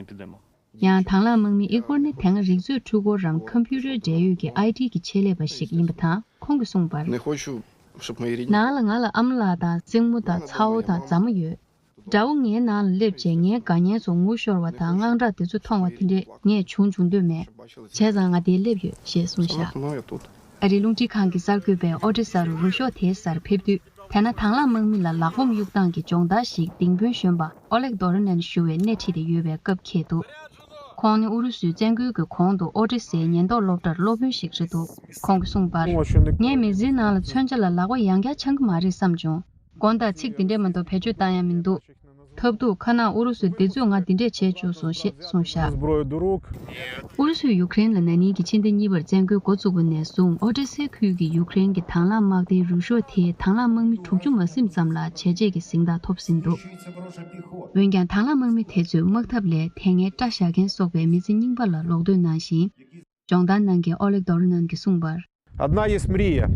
ཡང་དང་བླངས་དམག་མི་ཨི་གོར་ནི་དེ་སྔ་རིག་མཛོད་འཕྲུལ་འཁོར་རམ་ཁམ་པུ་ཊར་འབྲེལ་ཡོད་ཀྱི་ཨའི་ཊི་གི་ཆེད་ལས་པ་ཞིག་ཡིན་པ་དང་། ཁོང་གིས་གསུངས་པར། ནང་ལ་ང་ལ་ཨ་མ་ལགས་དང་སྲིང་མོ་དང་ཚ་བོ་དང་མཛའ་མོ་ཡོད། དགྲ་བོ་ངའི་ནང་ལ་སླེབས་རྗེས་ངའི་དགའ་ཉེ་ཚོ་ངུ་ཤོར་བ་དང་དངངས་སྐྲག་དེ་ཚོ་མཐོང་བ་དེ་འདྲས་ངས་བྱུང་བྱུང་འདོད་མེད། བྱས་ཙང་ང་འདིར་སླེབས་ཡོད་ཞེས་གསུངས་བཞག་ཨ་རིའི་རླུང་འཕྲིན་ཁང་གི་གསར་འགོད་པས་ཨོ་ཌེ་ས་རུ་རུ་ཤོག་དེའི་སར་ཕེབས་དུས། དེ་སྔ་དང་བླངས་དམག་མི་ལ་ལག་འབོམ་གཡུག་སྟངས་ཀྱི་སྦྱོང་བརྡར་ཞིག་ལྡིང་དཔོན་གཞོན་པ་ཨོ་ལེག་དོ་རོ་ནན་ཞུ་བས་སྣེ་ཁྲིད་དེ་ཡོད་པའི་སྐབས་འཁེལ་འདུག་ཁོང་ནི་ཨུ་རུ་སུའི་བཙན་རྒོལ་གྱི་གོང་དུ་ཨོ་ཌེ་སའི་ཉེན་རྟོག་སློབ་གྲྭར་སློབ་དཔོན་ཞིག་རེད་འདུག་ཁོང་གིས་གསུངས་པར། ངས་མི་ཚེའི་ནང་ལ་མཚོན་ཆ་ལ་ལག་པ་ཡང་བསྐྱར་འཆང་གི་མ་རེད་བསམ་བྱུང་། དགོངས་དག་ཚིག་འདི་འདྲས་མ་གཏོགས་བེད་སྤྱོད་བཏང་ཡ་མི་འདུག་ཐབས་སྡུག་ཁ་ནང་ཨུ་རུ་སུ་འདི་ཚོས་ང་འདི་འདྲས་བྱས་བཅུག་སོང་ཞེས་གསུངས་བཞག་ཨུ་རུ་སུས་ཡུཀ་རེན་ལ་ན་ནིང་གི་ཕྱི་ཟླ་གཉིས་པར་བཙན་རྒོལ་འགོ་བཙུགས་པ་ནས་བཟུང་ཨོ་ཌེ་སའི་ཁུལ་གྱི་ཡུཀ་རེན་གྱི་དང་བླངས་དམག་སྡེའི་རུ་ཤོག་དེས་དང་བླངས་དམག་མི་དྲུག་ཅུ་མ་ཟིན་ཙམ་ལ་བྱས་རྗེས་ཀྱི་གཟེངས་རྟགས་ཐོབ་ཟིན་འདུག་འོན་ཀྱང་དང་བླངས་དམག་མི་དེ་ཚོས་དམག་འཐབ་ལས་དེ་སྔའི་སྐྲ་བཞར་མཁན་སོགས་པའི་མི་ཚེ་རྙིང་པ་ལ་ལོག་འདོད་གནང་ཞིང་། སྦྱོང་བརྡར་གནང་མཁན་ཨོ་ལེག་དོ་རོ་ནན་གྱིས་གསུངས་པར། Одна есть мрия,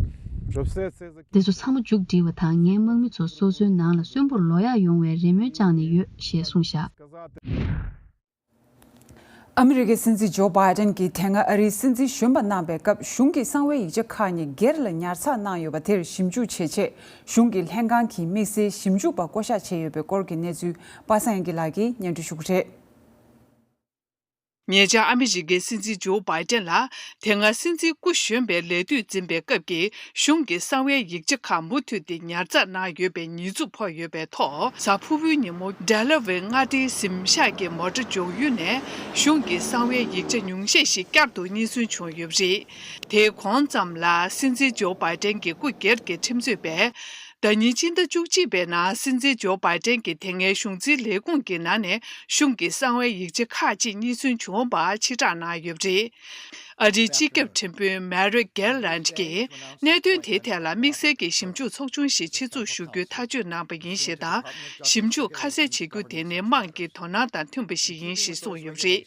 щоб все це закінчилося. འདི་ཚོ་ཚང་མ་མཇུག་བསྒྲིལ་བ་དང་། ངའི་དམག་མི་ཚོ་སོ་སོའི་ནང་ལ་གསོན་པོར་ལོག་ཡག་ཡོང་བའི་རེ་སྨོན་བཅངས་ནས་ཡོད་ཞེས་གསུངས་བཞག་ཨ་མི་རི་ཀའི་སྲིད་འཛིན་ཇོ་བྷའི་ཏན་གྱིས་དེ་སྔ་ཨ་རིའི་སྲིད་འཛིན་གཞོན་པ་གནང་པའི་སྐབས་གཞུང་གི་གསང་བའི་ཡིག་ཆ་ཁག་གཉིས་སྒེར་ལ་ཉར་ཚགས་གནང་ཡོད་པ་དེར་ཞིབ་འཇུག་བྱེད་ཆེད་གཞུང་གི་ལྷན་ཁང་གི་དམིགས་བསལ་ཞིབ་འཇུག་པ་བསྐོ་གཞག་བྱས་ཡོད་པའི་སྐོར་གྱི་གནས་ཚུལ་པ་སངས་དབྱངས་སྐྱིད་ལགས་ཀྱིས་སྙན་སྒྲོན་ཞུ་གི་རེད། ཉེ་ཆར་ཨ་མི་རི་ཀའི་སྲིད་འཛིན་ཇོ་བྷའི་ཏན་ལ་དེ་སྔ་སྲིད་འཛིན་སྐུ་གཞོན་པའི་ལས་དུས་འཛིན་པའི་སྐབས་ཀྱི་གཞུང་གི་གསང་བའི་ཡིག་ཆ་ཁག་མུ་མཐུད་དེ་ཉར་ཚགས་གནང་ཡོད་པའི་ཉེས་འཛུགས་ཕོག་ཡོད་པའི་ཐོག་གཟའ་ཕུར་བུའི་ཉིན་མོ་ཌེ་ལ་ཝེ་མངའ་སྡེའི་གཟིམ་ཤག་གི་མོ་ཊ་འཇོག་ཡུལ་ནས་གཞུང་གི་གསང་བའི་ཡིག་ཆ་ཉུང་ཤས་ཤིག་བསྐྱར་དུ་རྙེད་སོན་བྱུང་ཡོད་པ་རེད། དེའི་གོང་ཙམ་ལ་སྲིད་འཛིན་ཇོ་བྷའི་ཏན་གྱི་སྐུ་སྒེར་གྱི་ཁྲིམས་རྩོད་པས། ཟླ་ཉིན་སྤྱི་ཟླ་བཅུ་གཅིག་པའི་ནང་སྲིད་འཛིན་ཇོ་བྷའི་ཏན་གྱི་དེ་སྔའི་གཞུང་འཛིན་ལས་ཁུངས་ཀྱི་ནང་ནས་གཞུང་གི་གསང་བའི་ཡིག་ཆ་ཁག་ཅིག་རྙེད་སོན་བྱུང་བ་ཕྱིར་བསྒྲགས་གནང་ཡོད་པ་རེད། ཨ་རིའི་སྤྱི་ཁྱབ་ཁྲིམས་དཔོན་Merrick Garland་གྱིས་གནད་དོན་དེའི་ཐད་ལ་དམིགས་བསལ་གྱི་ཞིབ་འཇུག་ཚོགས་ཆུང་ཞིག་ཆེད་འཛུགས་ཞུ་རྒྱུའི་ཐག་གཅོད་གནང་པ་ཡིན་ཞེས་དང་། ཞིབ་འཇུག་ཁ་གསལ་བྱེད་རྒྱུ་དེ་ནི་དམངས་ཀྱི་དོ་སྣང་དང་མཐུན་པ་ཞིག་ཡིན་ཞེས་གསུངས་ཡོད་པ་རེད།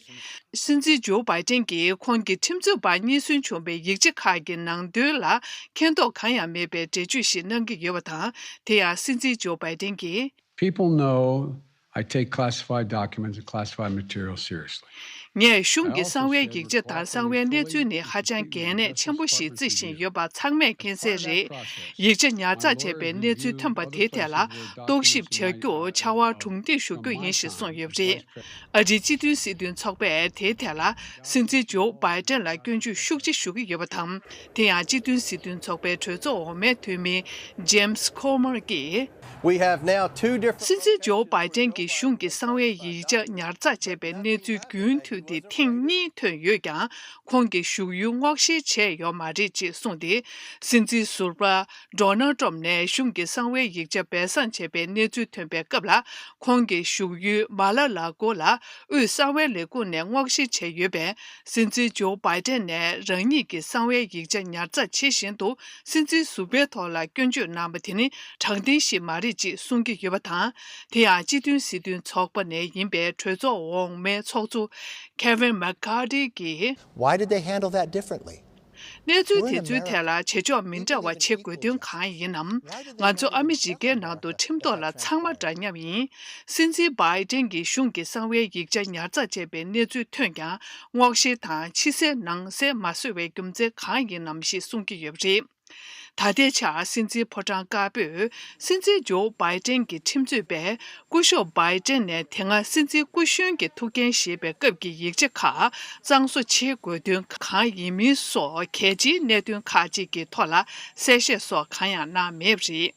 སྲིད་འཛིན་ཇོ་བྷའི་ཏན་གྱིས་ཁོང་གི་ཁྲིམས་རྩོད་པ་གཉིས་ཟིན་བྱུང་བའི་ཡིག་ཆ་ཁག་གི་ནང་དོན་ལ་མཁྱེན་རྟོགས་གང་ཡང་མེད་པའི་འགྲེལ་བརྗོད་ཞིག་གནང་གི་ཡོད་པ་དང་། དེ་ཡང་སྲིད་འཛིན་ཇོ་བྷའི་ཏན་གྱིས། People know I take classified documents and classified materials seriously. ངས་གཞུང་གི་གསང་བའི་ཡིག་ཆ་དང་གསང་བའི་གནས་ཚུལ་ནི་ཧ་ཅང་གལ་གནད་ཆེན་པོ་ཞིག་བརྩི་བཞིན་ཡོད་པ་ཚང་མས་མཁྱེན་གསལ་རེད། ཡིག་ཆ་ཉར་ཚགས་བྱས་པའི་གནས་ཚུལ་ཐོན་པ་དེའི་ཐད་ལ་རྟོག་ཞིབ་བྱ་རྒྱུར་ཕྱག་དབང་དྲུང་འདེགས་ཞུ་རྒྱུ་ཡིན་ཞེས་གསུངས་ཡོད་པ་རེད། ཨ་རིའི་སྤྱི་མཐུན་སྲིད་དོན་ཚོགས་པས་དེའི་ཐད་ལ་སྲིད་འཛིན་ཇོ་བྷའི་ཏན་ལ་སྐྱོན་བརྗོད་ཤུགས་ཆེ་ཞུ་གི་ཡོད་པ་དང་། དེ་ཡང་སྤྱི་མཐུན་སྲིད་དོན་ཚོགས་པའི་གྲོས་ཚོགས་འོག་མའི་འཐུས་མི་James Comer་གྱིས། We have now two different སྲིད་འཛིན་ཇོ་བྷའི་ཏན་གྱི་གཞུང་གི་གསང་བའི་ཡིག་ཆ་ཉར་ཚགས་བྱས་པའི་གནས་ཚུལ་རྒྱུན་མཐུད་དེ་ཐེངས་གཉིས་ཐོན་ཡོད་ཀྱང་། ཁོང་གིས་བཞུགས་ཡུལ་སྔོག་བཤེར་བྱས་ཡོད་མ་རེད་ཅེས་གསུངས་ཏེ། སྲིད་འཛིན་ཟུར་པ་Donald Trump་ནས་གཞུང་གི་གསང་བའི་ཡིག་ཆ་སྦས་གསང་བྱས་པའི་གནས་ཚུལ་ཐོན་པའི་སྐབས་ལ། ཁོང་གི་བཞུགས་ཡུལ་མ་ལ་ལ་གོ་ལ་དབུས་གསང་བའི་ལས་ཁུངས་ནས་སྔོག་བཤེར་བྱས་ཡོད་པས། སྲིད་འཛིན་ཇོ་བྷའི་ཏན་ནས་རང་ཉིད་ཀྱི་གསང་བའི་ཡིག་ཆ་ཉར་ཚགས་བྱེད་བཞིན་དུ། སྲིད་འཛིན་ཟུར་པའི་ཐོག་ལ་སྐྱོན་བརྗོད་གནང་པ་དེ་ནི་དྲང་བདེན་ཞིག་མ་རེད་ཅེས་གསུང་གི་ཡོད་པ་དང་། དེ་ཡང་སྤྱི་མཐུན་སྲིད་དོན་ཚོགས་པ་ནས་ཡིན་པའི་གྲོས་ཚོགས་འོག་མའི་ཚོགས་གཙོ་Kevin McCarthy་གྱིས། Why did they handle that differently? གནས་ཚུལ་དེ་ཚོའི་ཐད་ལ་བྱེད་ཕྱོགས་མི་འདྲ་བ་བྱེད་དགོས་དོན་གང་ཡིན་ནམ། ང་ཚོ་ཨ་མི་རི་ཀའི་ནང་དུ་ཁྲིམས་ཐོག་ལ་ཚང་མ་འདྲ་མཉམ་ཡིན། སྲིད་འཛིན་བྷའི་ཏན་གྱི་གཞུང་གི་གསང་བའི་ཡིག་ཆ་ཉར་ཚགས་བྱས་པའི་གནས་ཚུལ་ཐོན་ཀྱང་། སྔོག་བཤེར་དང་ཕྱི་གསལ་ནང་གསལ་མ་བཟོས་པའི་རྒྱུ་མཚན་གང་ཡིན་ནམ་ཞེས་གསུང་གི་ཡོད་པ་རེད། ད་ལྟའི་ཆར་སྲིད་འཛིན་ཕོ་བྲང་དཀར་པོས་སྲིད་འཛིན་ཇོ་བྷའི་ཏན་གྱི་ཁྲིམས་རྩོད་པས་སྐུ་ཞབས་བྷའི་ཏན་ནས་དེ་སྔ་སྲིད་འཛིན་སྐུ་གཞོན་གྱི་ཐུགས་འགན་བཞེས་པའི་སྐབས་ཀྱི་ཡིག་ཆ་ཁག་གཙང་བཟོ་བྱེད་དགོས་དོན་གང་ཡིན་མིན་སོགས་གལ་ཆེའི་གནད་དོན་ཁག་ཅིག་གི་ཐོག་ལ་གསལ་བཤད་སོགས་གང་ཡང་གནང་མེད་པ་རེད།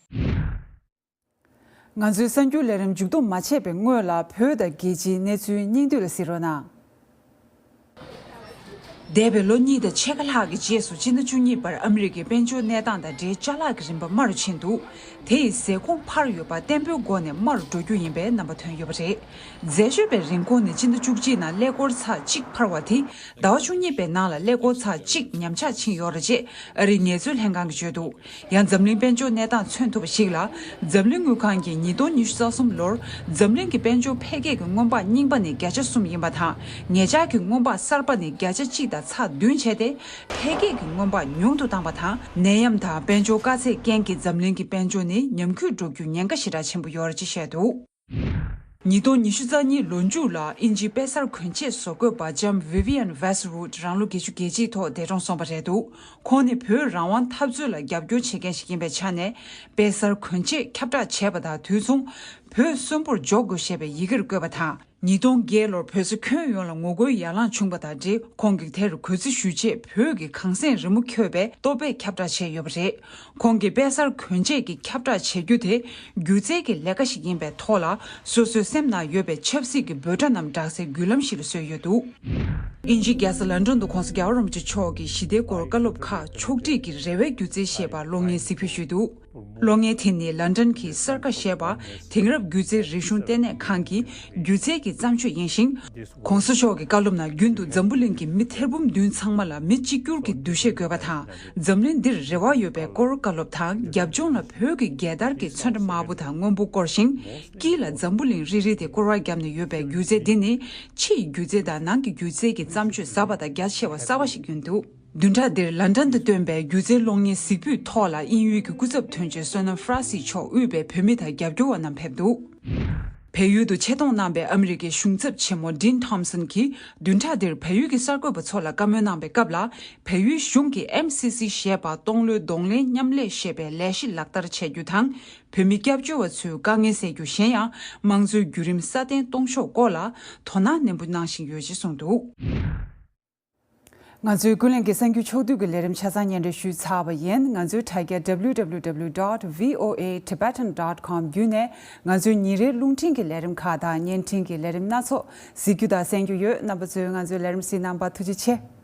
ང་ཚོའི་གསར་འགྱུར་ལས་རིམ་མཇུག་བསྡོམས་མ་བྱས་པའི་སྔོན་ལ། བོད་དང་རྒྱལ་སྤྱིའི་གནས་ཚུལ་སྙིང་བསྡུས་ལ་གཟིགས་རོགས་གནང་། འདས་པའི་ལོ་གཉིས་དང་ཕྱེད་ཀ་ལྷག་གི་རྗེས་སུ། སྤྱི་ཟླ་བཅུ་གཉིས་པར་ཨ་མི་རི་ཀའི་དཔལ་འབྱོར་གནས་སྟངས་དང་འབྲེལ་ཅ་ལག་གི་རིན་པ་དམའ་རུ་ཕྱིན་འདུག་དེ་ཡི་ཟད་གོང་འཕར་ཡོད་པ་བརྟན་པོའི་སྒོ་ནས་དམའ་རུ་འགྲོ་རྒྱུ་ཡིན་པའི་རྣམ་པ་ཐོན་ཡོད་པ་རེད། འཛད་སྤྱོད་པའི་རིན་གོང་ནི་སྤྱི་ཟླ་བཅུ་གཅིག་ནང་ཀླད་ཀོར་ཚེག་གཅིག་འཕར་བ་དེ། ཟླ་བ་བཅུ་གཉིས་པའི་ནང་ལ་ཀླད་ཀོར་ཚེག་གཅིག་ཉམས་ཆག་ཕྱིན་ཡོད་རེད་ཅེས་ཨ་རིའི་ངལ་རྩོལ་ལྷན་ཁང་གིས་བརྗོད་འདུག་ཡང་འཛམ་གླིང་དཔལ་འབྱོར་གནས་སྟངས་མཚོན་ཐུབ་པ་ཞིག་ལ། འཛམ་གླིང་དངུལ་ཁང་གིས་ཉིས་སྟོང་ཉི་ཤུ་རྩ་གསུམ་ལོར་འཛམ་གླིང་གི་དཔལ་འབྱོར་འཕེལ་རྒྱས་ཀྱི་སྔོན་དཔག་རྙིང་པ་ནི་བརྒྱ་ཆ་གསུམ་ཡིན་པ་དང་། ངེད་ཅག་གི་སྔོན་དཔག་གསར་པ་ནི་བརྒྱ་ཆ་གཅིག་དང་ཚེག་བདུན་བྱས་ཏེ། འཕེལ་རྒྱས་ཀྱི་སྔོན་དཔག་ཉུང་དུ་བཏང་པ་དང་། ནད་ཡམས་དང་དཔལ་འབྱོར་དཀའ་ཚེགས་རྐྱེན་གྱིས་འཛམ་གླིང་གི་དཔལ་འབྱོར་ནི་ཉམས་རྒུད་འགྲོ་རྒྱུའི་ཉེན་ཁ་ཞེ་དྲག་ཆེན་པོ་ཡོད་རེད་ཅེས་བཤད་འདུག་ཉིས་སྟོང་ཉི་ཤུ་རྩ་གཉིས་ལོ་མཇུག་ལ་དབྱིན་ཇིའི་དཔེ་གསར་གོན་ཆས་བཟོ་བཀོད་པ་ལྕམ་Vivienne Westwood་རང་ལོ་བརྒྱད་ཅུ་གྱ་གཅིག་ཐོག་འདས་གྲོངས་སོང་བ་རེད་འདུག་ཁོང་ནི་བོད་རང་དབང་འཐབ་རྩོད་ལ་རྒྱབ་སྐྱོར་བྱེད་མཁན་ཞིག་ཡིན་པའི་ཆ་ནས། དཔེ་གསར་གོན་ཆས་ཁྱབ་བསྒྲགས་བྱས་པ་དང་དུས་མཚུངས། བོད་གསོན་པོར་འཇོག་དགོས་ཞེས་པའི་ཡི་གེར་བཀོད་པ་དང་། ཉིས་སྟོང་བརྒྱད་ལོར་བོད་ས་ཁྱོན་ཡོངས་ལ་ངོ་རྒོལ་ཡར་ལངས་བྱུང་བ་དང་འབྲེལ། ཁོང་གིས་དེར་གུས་བརྩི་ཞུ་ཆེད་བོད་ཀྱི་གངས་སེང་རི་མོ་འཁྱོལ་བའི་ལྟོ་ཕད་ཁྱབ་བསྒྲགས་བྱས་ཡོད་པ་རེད། ཁོང་གིས་དཔེ་གསར་གོན་ཆས་ཀྱི་ཁྱབ་བསྒྲགས་བྱེད་རྒྱུ་དེ་སྒྱུ་རྩལ་གྱི་ལས་ཀ་ཞིག་ཡིན་པའི་ཐོག་ལ། སོ་སོའི་སེམས་ནང་ཡོད་པའི་ཆབ་སྲིད་ཀྱི་འབོད་སྒྲ་རྣམས་བསྒྲགས་སའི་བརྒྱུད་ལམ་ཞིག་ལ་བཟོས་ཡོད་འདུག་དབྱིན་ཇིའི་རྒྱལ་ས་ལན་ཀྲན་དུ་༸གོང་ས་རྒྱལ་བ་རིན་པོ་ཆེ་མཆོག་གི་ཞི་བདེའི་སྐོར་བཀའ་སློབ་ཁག་ཕྱོགས་སྒྲིག་གི་རེ་བའི་སྒྱུ་རྩལ་ཞེས་པ་གློག་བརྙན་གཟིགས་ཕུལ་ཞུས་འདུག་གློག་བརྙན་དེ་ནི་ལན་ཀྲན་གྱི་སར་ཀ་ཞེས་པ་དེང་རབས་སྒྱུ་རྩལ་རིག་གཞུང་ལྟེ་གནས་ཁང་གི་སྒྱུ་རྩལ་གྱི་བརྩམས་ཆོས་ཡིན་ཞིང་། ༸གོང་ས་མཆོག་གི་བཀའ་སློབ་ནང་རྒྱུན་དུ་འཛམ་བུ་གླིང་གི་མི་ཐེར་འབུམ་བདུན་ཚང་མ་ལ་མི་གཅིག་གྱུར་གྱི་འདུ་ཤེས་དགོས་པ་དང་། འཛམ་གླིང་འདིར་རེ་བ་ཡོད་པའི་སྐོར་བཀའ་སློབ་དང་། རྒྱབ་ལྗོངས་ལ་བོད་ཀྱི་རྒྱལ་དར་གྱི་ཚོན་ཁྲ་དམར་པོ་དང་སྔོན་པོ་བསྐོར་ཞིང་། དཀྱིལ་ལ་འཛམ་བུ་གླིང་རིལ་རིལ་དེ་སྐོར་བ་བརྒྱབ་ནས་ཡོད་པའི་སྒྱུ་རྩལ་འདི་ནི། ཕྱིའི་སྒྱུ་རྩལ་དང་ནང་གི་སྒྱུ་རྩལ་གྱི་བརྩམས་ཆོས་ཟབ་པ་དང་རྒྱ་ཆེ་བ་གསར་བ་ཞིག་ཡིན་འདུག་བདུན་ཕྲག་འདིར་ལན་ཀྲན་དུ་བཏོན་པའི་སྒྱུ་རྩལ་གློག་བརྙན་གཟིགས་ཕུད་ཐོག་ལ་དབྱིན་ཡུལ་གྱི་སྐུ་ཚབ་དོན་གཅོད་བསོད་ནམས་ཧྥ་ར་སིས་མཆོག་དབུས་པའི་བོད་མི་དང་རྒྱབ་སྐྱོར་བ་རྣམས་ཕེབས་འདུག་བལ་ཡུལ་དུ་ཆེད་གཏོང་གནང་པའི་ཨ་མི་རི་ཀའི་གཞུང་ཚབ་ཆེན་མོ་ཌིན་ཐོམ་སན་གྱིས་བདུན་ཕྲག་འདིར་བལ་ཡུལ་གྱི་གསར་འགོད་པ་ཚོ་ལ་བཀའ་མོལ་གནང་པའི་སྐབས་ལ། བལ་ཡུལ་གཞུང་གིས་ཨེམ་སི་སི་ཞེས་པ་སྟོང་ལོའི་གདོང་ལེན་མཉམ་ལས་ཞེས་པའི་ལས་གཞི་ལག་བསྟར་བྱ་རྒྱུ་དང་། བོད་མི་སྐྱབས་བཅོལ་བ་ཚོའི་དཀའ་ངལ་སེལ་རྒྱུ། གཞན་ཡང་། དམངས་གཙོའི་བརྒྱུད་རིམ་སྲ་བརྟན་གཏོང་ཕྱོགས་སྐོར་ལ་དོ་སྣང་ནན་པོ་གནང་བཞིན་ཡོད་ཅེས་གསུངས་འདུག་ང་ཚོའི་ཀུན་གླེང་གི་གསར་འགྱུར་ཕྱོགས་བསྡུས་ཀྱི་ལས་རིམ་ཆ་ཚང་སྙན་སྒྲོན་ཞུས་ཚར་བ་ཡིན། ང་ཚོའི་དྲ་རྒྱ་W W W dot V O A Tibetan dot com བརྒྱུད་ནས་ང་ཚོའི་ཉིན་རེའི་རླུང་འཕྲིན་གྱི་ལས་རིམ་ཁག་དང་བརྙན་འཕྲིན་གྱི་ལས་རིམ་སྣ་ཚོགས་གཟིགས་རྒྱུ་དང་གསན་རྒྱུ་ཡོད། རྣམ་པ་ཚོས་ང་ཚོའི་ལས་རིམ་གཟིགས་གནང་བར་ཐུགས་རྗེ་ཆེ།